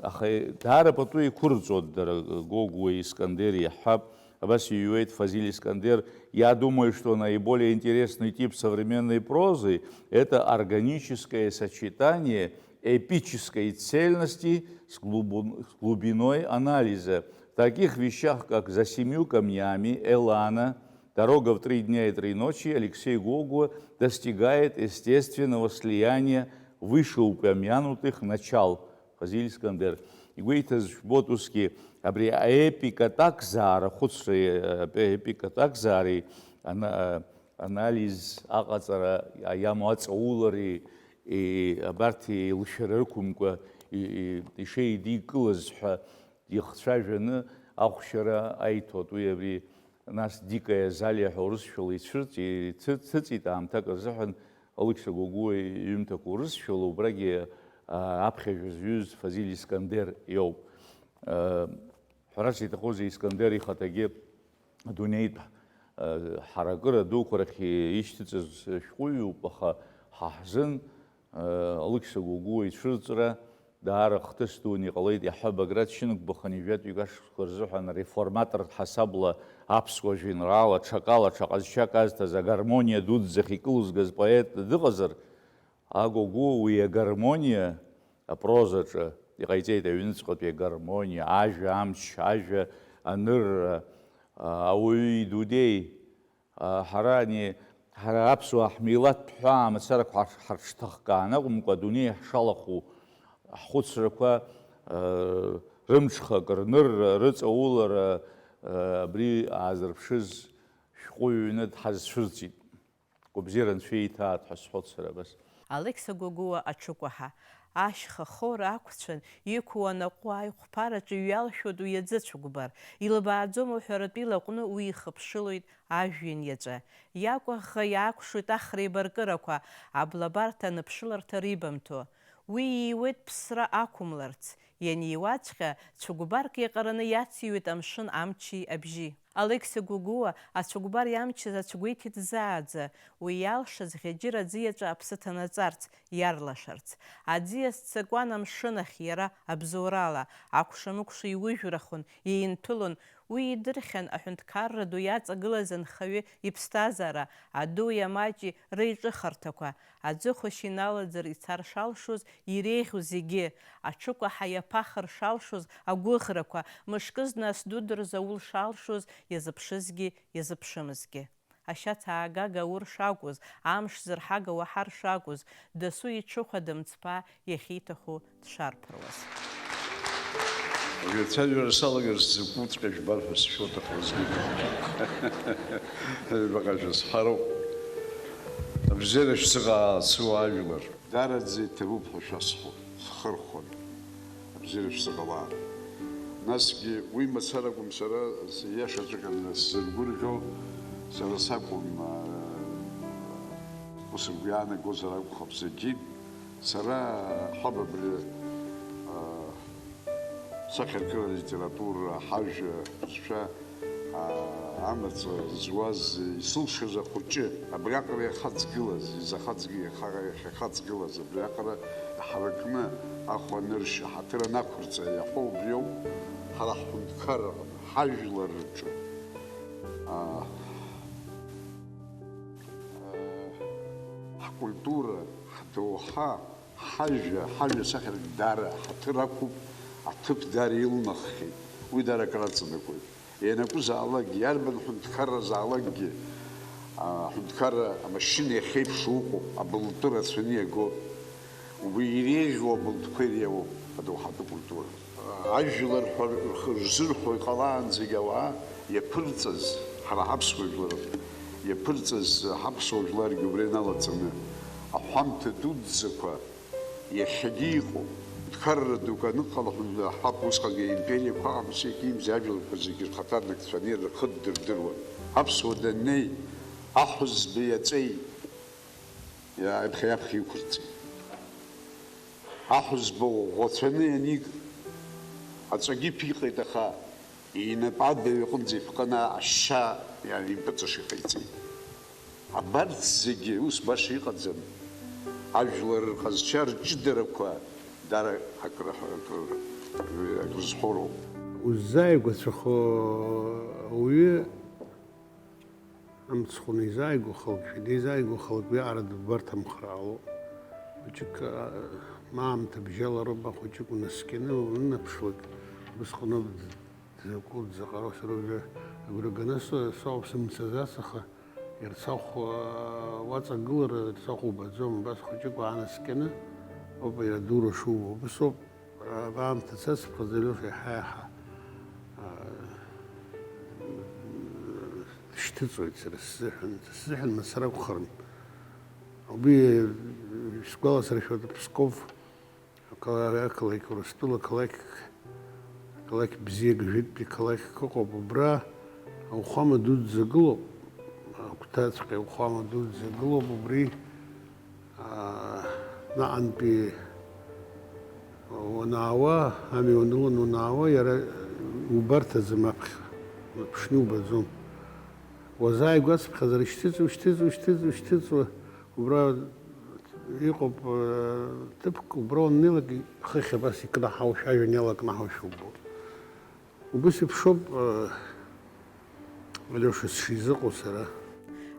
аха даара пату еиқәырҵоит дара, Гогәуеи Искандери иаҳҳәап, абас иҩуеит Фазиль Искандер: «Я думаю, что наиболее интересный тип современной прозы — это органическое сочетание эпической цельности с глубин-, с глубиной анализа. В таких вещах, как «За семью камнями», «Элана», «Дорога в три дня и три ночи», Алексей Гогуа достигает естественного слияния вышеупомянутых начал». Фазиль Искандер. Игәеиҭаз жәбоит усгьы, абри аепикатә акзаара ахәыцреи, аепикатә акзаареи ана-, анализ аҟаҵара иамоу аҵаулареи, и-, абарҭ еилшәара рықәымкәа и-, и-, ишеидикылаз ҳәа ихцәажәаны ахәшьара аиҭоит. Уи абри, нас, «Дикая Азалия» ҳәа урысшәала ицәырҵ-, иҭы-, ҭыҵит аамҭак азыҳәан, Алықьса Гогәуа иҩымҭақәа урысшәала, убрагьы, аа, аԥхьажәа зҩыз Фазиль Искандер иоуп. Ҳәарас иаҭахузеи, Искандер ихаҭагьы адунеитә, аа, ҳаракыра дуқәа рахь ишьҭыҵыз шәҟәыҩҩуп, аха ҳа ҳзын, аа, Алықьса Гогәуа ицәырҵра даара хҭыс дуны иҟалеит, иаҳҳәап, Баграт шьынқәбахын ҩажәатәи ашықәсқәа рзыҳәан ареформатортә ҳасабла аԥсуа жәеинраала ҽакала ҽа ҟазшьак азҭаз агармониа дуӡӡахь икылзгаз поет дыҟазар, Агогуа уи агармониа апрозаҿы иҟаиҵеит, аҩныҵҟатәи агармониа, ажәа амч, ажәа анырра, а, ауаҩы идунеи, а, ҳара ани, ҳара аԥсуаа ҳмилаҭтә ҳәаа мацарақәа ҳар-, ҳарҽҭахкаан акәымкәа, адунеи ҳшалахәу ҳхәыцрақәа, а, рымҽхак, рнырра, рыҵаулара, а, абри аазырԥшыз шәҟәыҩҩны дҳазцәырҵит. Гәабзиара анцәа ииҭааит ҳәа сҳәоит сара абас. Алықьса Гогуа аҽыкәаҳа, ашьха хора ақәцәан иқәу анаҟәы аиҟәԥараҿы иҩалшәоит уи аӡы цәыкәбар, илыбааӡом уҳәаратәы илаҟәны уи ихыԥшылоит ажәҩан иаҵәа. Иакәаӷӷа иаакәшоит ахра еибаркырақәа, аблабарҭа аныԥшыларҭа рибамҭо. Уи ииуеит ԥсра ақәымларц, ианиуаҵәҟьа, цәыкәбарк иаҟараны иациҩуеит амшын амчи абжьи. Алықьса Гогуа ацәыкәбар иамчыз ацәгәеиҭеит зааӡа, уи иалшаз ӷьаџьыра аӡы иаҵәа аԥсы ҭанаҵарц, иарлашарц. Аӡиас ццакуан амшын ахь иара абзоурала, акәша-мыкәша иужәрахон, иинҭәылон, уи идырхьан аҳәынҭқарра ду иаҵагылаз анхаҩы иԥсҭазаара, адуи амаҷи реиҿыхарҭақәа, аӡыхәашь иналаӡыр ицар шалшоз иреиӷьу зегьы, аҽыкәаҳа иаԥахыр шалшоз агәыӷрақәа, мышкызны асдудра заул шалшоз иазыԥшызгьы иазыԥшымызгьы. Ашьац аагага аур шакәыз, амш зырҳага уаҳар шакәыз, дасу иҽыхәа дымцԥаа иахьиҭаху дшарԥыруаз. Абри ацәажәара салагар сзакәыҵәҟьа жәбар ҳәа сшәоит, аха уажәгьы. Аҩбаҟа шәызҳароуп. Абзиара шәзыҟаацу ажәлар. Дараӡа иҭабуп ҳәа шәасҳәоит, шәхырхәан, абзиара шәзыҟалааит. Насгьы уи мацара акәым, сара иашаҵәҟьаны сзыргәырӷьо сара сакәым, а, ус ргәы иаанагозар акәхап зегьы. Сара ҳаб абри, а, Сахьаркыра, алитература, ҳажәа, ҳбызшәа, аа, амаҵ зуаз, исылшаз ахәыҷы, абриаҟара иахаҵгылаз, изахаҵгьы иаха-, иахьахаҵгылаз, абриаҟара иҳаракны ахәа аныршьа, ҳаҭыр анақәырҵа иаҳәо убриоуп, ҳара ҳҳәынҭқарраҟны, ҳажәлар рҿы, аа, ҳкультура, ҳдоуҳа, Ҳажәа, ҳажәа сахьаркны даара ҳаҭыр ақәуп, аҭыԥ даара илнаххьеит, уи даара акраҵанакуеит. Ианакәызаалакгьы, иарбан ҳәынҭқарразаалакгьы, аҳәынҭқарра амашьына иахьеиԥшу ыҟоуп, абылтәы рацәаны иагоит. Убри иреиӷьу абылтәқәа иреиуоуп адоуҳатәы культура. Ажәлар ҳәа рхы рзырҳәо иҟалаанӡагь ауаа иаԥырҵаз, ҳара ҳаԥсуа жәлар иаԥырҵаз ҳаԥсуа жәларгьы убра иналаҵаны, аҳәамҭа дуӡӡақәа, Иахьагьы иҟоуп. Ҳәынҭқарра дук аныҟала ҳәа ҳҳәап, усҟангьы аимпериақәа аҟамзи, акимзи ажәларқәа зегьы рхаҭа нагӡаны рхы ддырдыруан. Аԥсуа даннеи, аҳәызба иаҵәеи иаԥхьа-иаԥхьа иқәырҵеит. Аҳәызба ӷәӷәацәаны ианик, аҵәагьы ԥиҟеит, аха Инапы адаҩ аҟынӡа ишәҟәаны ашьа иаимпыҵыша иҟаиҵеит. Абарҭ зегьы ус баша иҟаӡам. Ажәлар рҟазшьа рҷыдарақәа дара акры-, акры-, акрызҳәо роуп. Уззааигәацәахо ауаҩы амцхә анизааигәахалак, шәанизааигәахалак, уиаҟара дыббарҭамхар ҟалоит. Хәыҷык, а, ма аамҭа бжьала роуп, ахәыҷык унаскьаны уанынаԥшлак, убысҟаноуп д-, дзакәу дзаҟароу сара уажәы агәра ганы со-, соуп сымцаӡац, аха Ерцахә, а, уаҵагылара, Ерцахә убаӡом, абас хәыҷык уаанаскьаны ауп иара адура шубо, убасоуп. Аамҭа цацыԥхьаӡа Алиоша иаҳа-иаҳа, аа, дышьҭыҵуеит сара сзыҳәан, сзыҳәан мацара акәхарым. Убри сгәаласыршәоит Псков ақала-, ақалақь Урыстәыла ақалақь, ақалақь бзиак, жәытәтәи қалақьк ыҟоуп, убра ауахәама дуӡӡа гылоуп, агәҭаҵәҟьа ауахәама дуӡӡа гылоуп, убри Аа, наҟантәи уанаауа, амҩа уаныланы уанаауа, иара иубарҭаӡам аԥхьа, унаԥшны иубаӡом. Уазааигәацыԥхьаӡара шьҭыҵуа, шьҭыҵуа, шьҭыҵуа, шьҭыҵуа, убра Иҟоуп, ҭыԥк убра уаннеилак, хыхь абас икнаҳаушәа, ажәҩан иалакнаҳаушәа убо. Убыс еиԥшоуп, Алиоша, сшизыҟоу сара.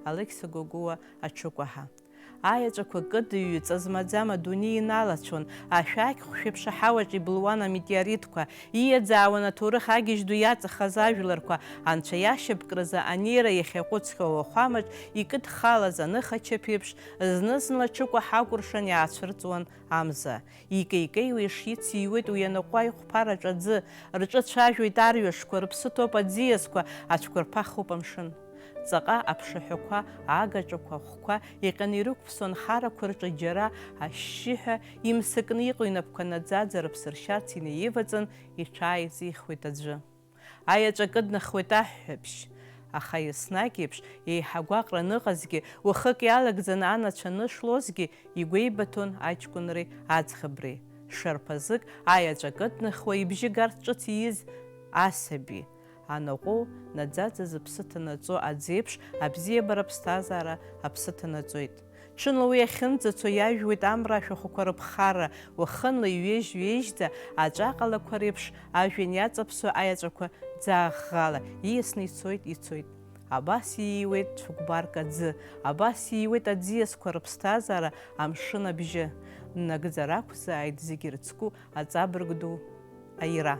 Алықьса Гогәуа аҽыкәаҳа. Аеҵәақәа кыдыҩҩы ҵа змаӡам адунеи иналацәон, ашәақь хәшәеиԥш аҳауаҿ иблуан аметеоритқәа, ииаӡаауан аҭоурых агьежь ду иаҵахаз ажәларқәа, анцәа иашьапкразы анеира иахьаҟәыҵхьоу ауахәамаҿ икыдхалаз аныхачаԥеиԥш, зны-зынла аҽыкәа ҳакәыршан иаацәырҵуан амза. Икеикеиуа ишицыҩуеит уи аныҟәа ихәԥараҿ аӡы, рҿы цәажәоит арҩашқәа, рыԥсы ҭоуп аӡиасқәа, ацәқәырԥа хоуп амшын. Ҵаҟа аԥшаҳәақәа, агаҿақәа, ахәқәа иҟьаны ирықәԥсон харақәа рҿы џьара ашьшьыҳәа имсакны иҟоу инапқәа наӡаӡа рыԥсыршьарц инеиваҵан иҽааиҵихуеит аӡәы. Аеҵәа кыднахуеит аҳәҳәабжь. Аха еснагь еиԥш, еиҳа гәаҟраны ыҟазгьы, уахык иалагӡаны анацәа анышлозгьы, игәеибаҭон аҷкәынреи аӡӷабреи. Шарԥазык аеҵәа кыднахуа ибжьы гарц ҿыц ииз асаби. Анаҟәоу наӡаӡа зыԥсы ҭанаҵо аӡеиԥш, абзиабара аԥсҭазаара аԥсы ҭанаҵоит. Ҽынла уи ахьынӡацо иажәуеит амра ашәахәақәа рыԥхарра, уахынла иҩежь-ҩежьӡа аҵәаҟалақәа реиԥш ажәҩан иаҵаԥсоу аеҵәақәа ӡааӷӷала ииасны ицоит, ицоит. Абас ииуеит цәыкәбарк аӡы, абас ииуеит аӡиасқәа рыԥсҭазаара амшын абжьы. Нагӡара ақәзааит зегь ирыцку аҵабырг ду аира.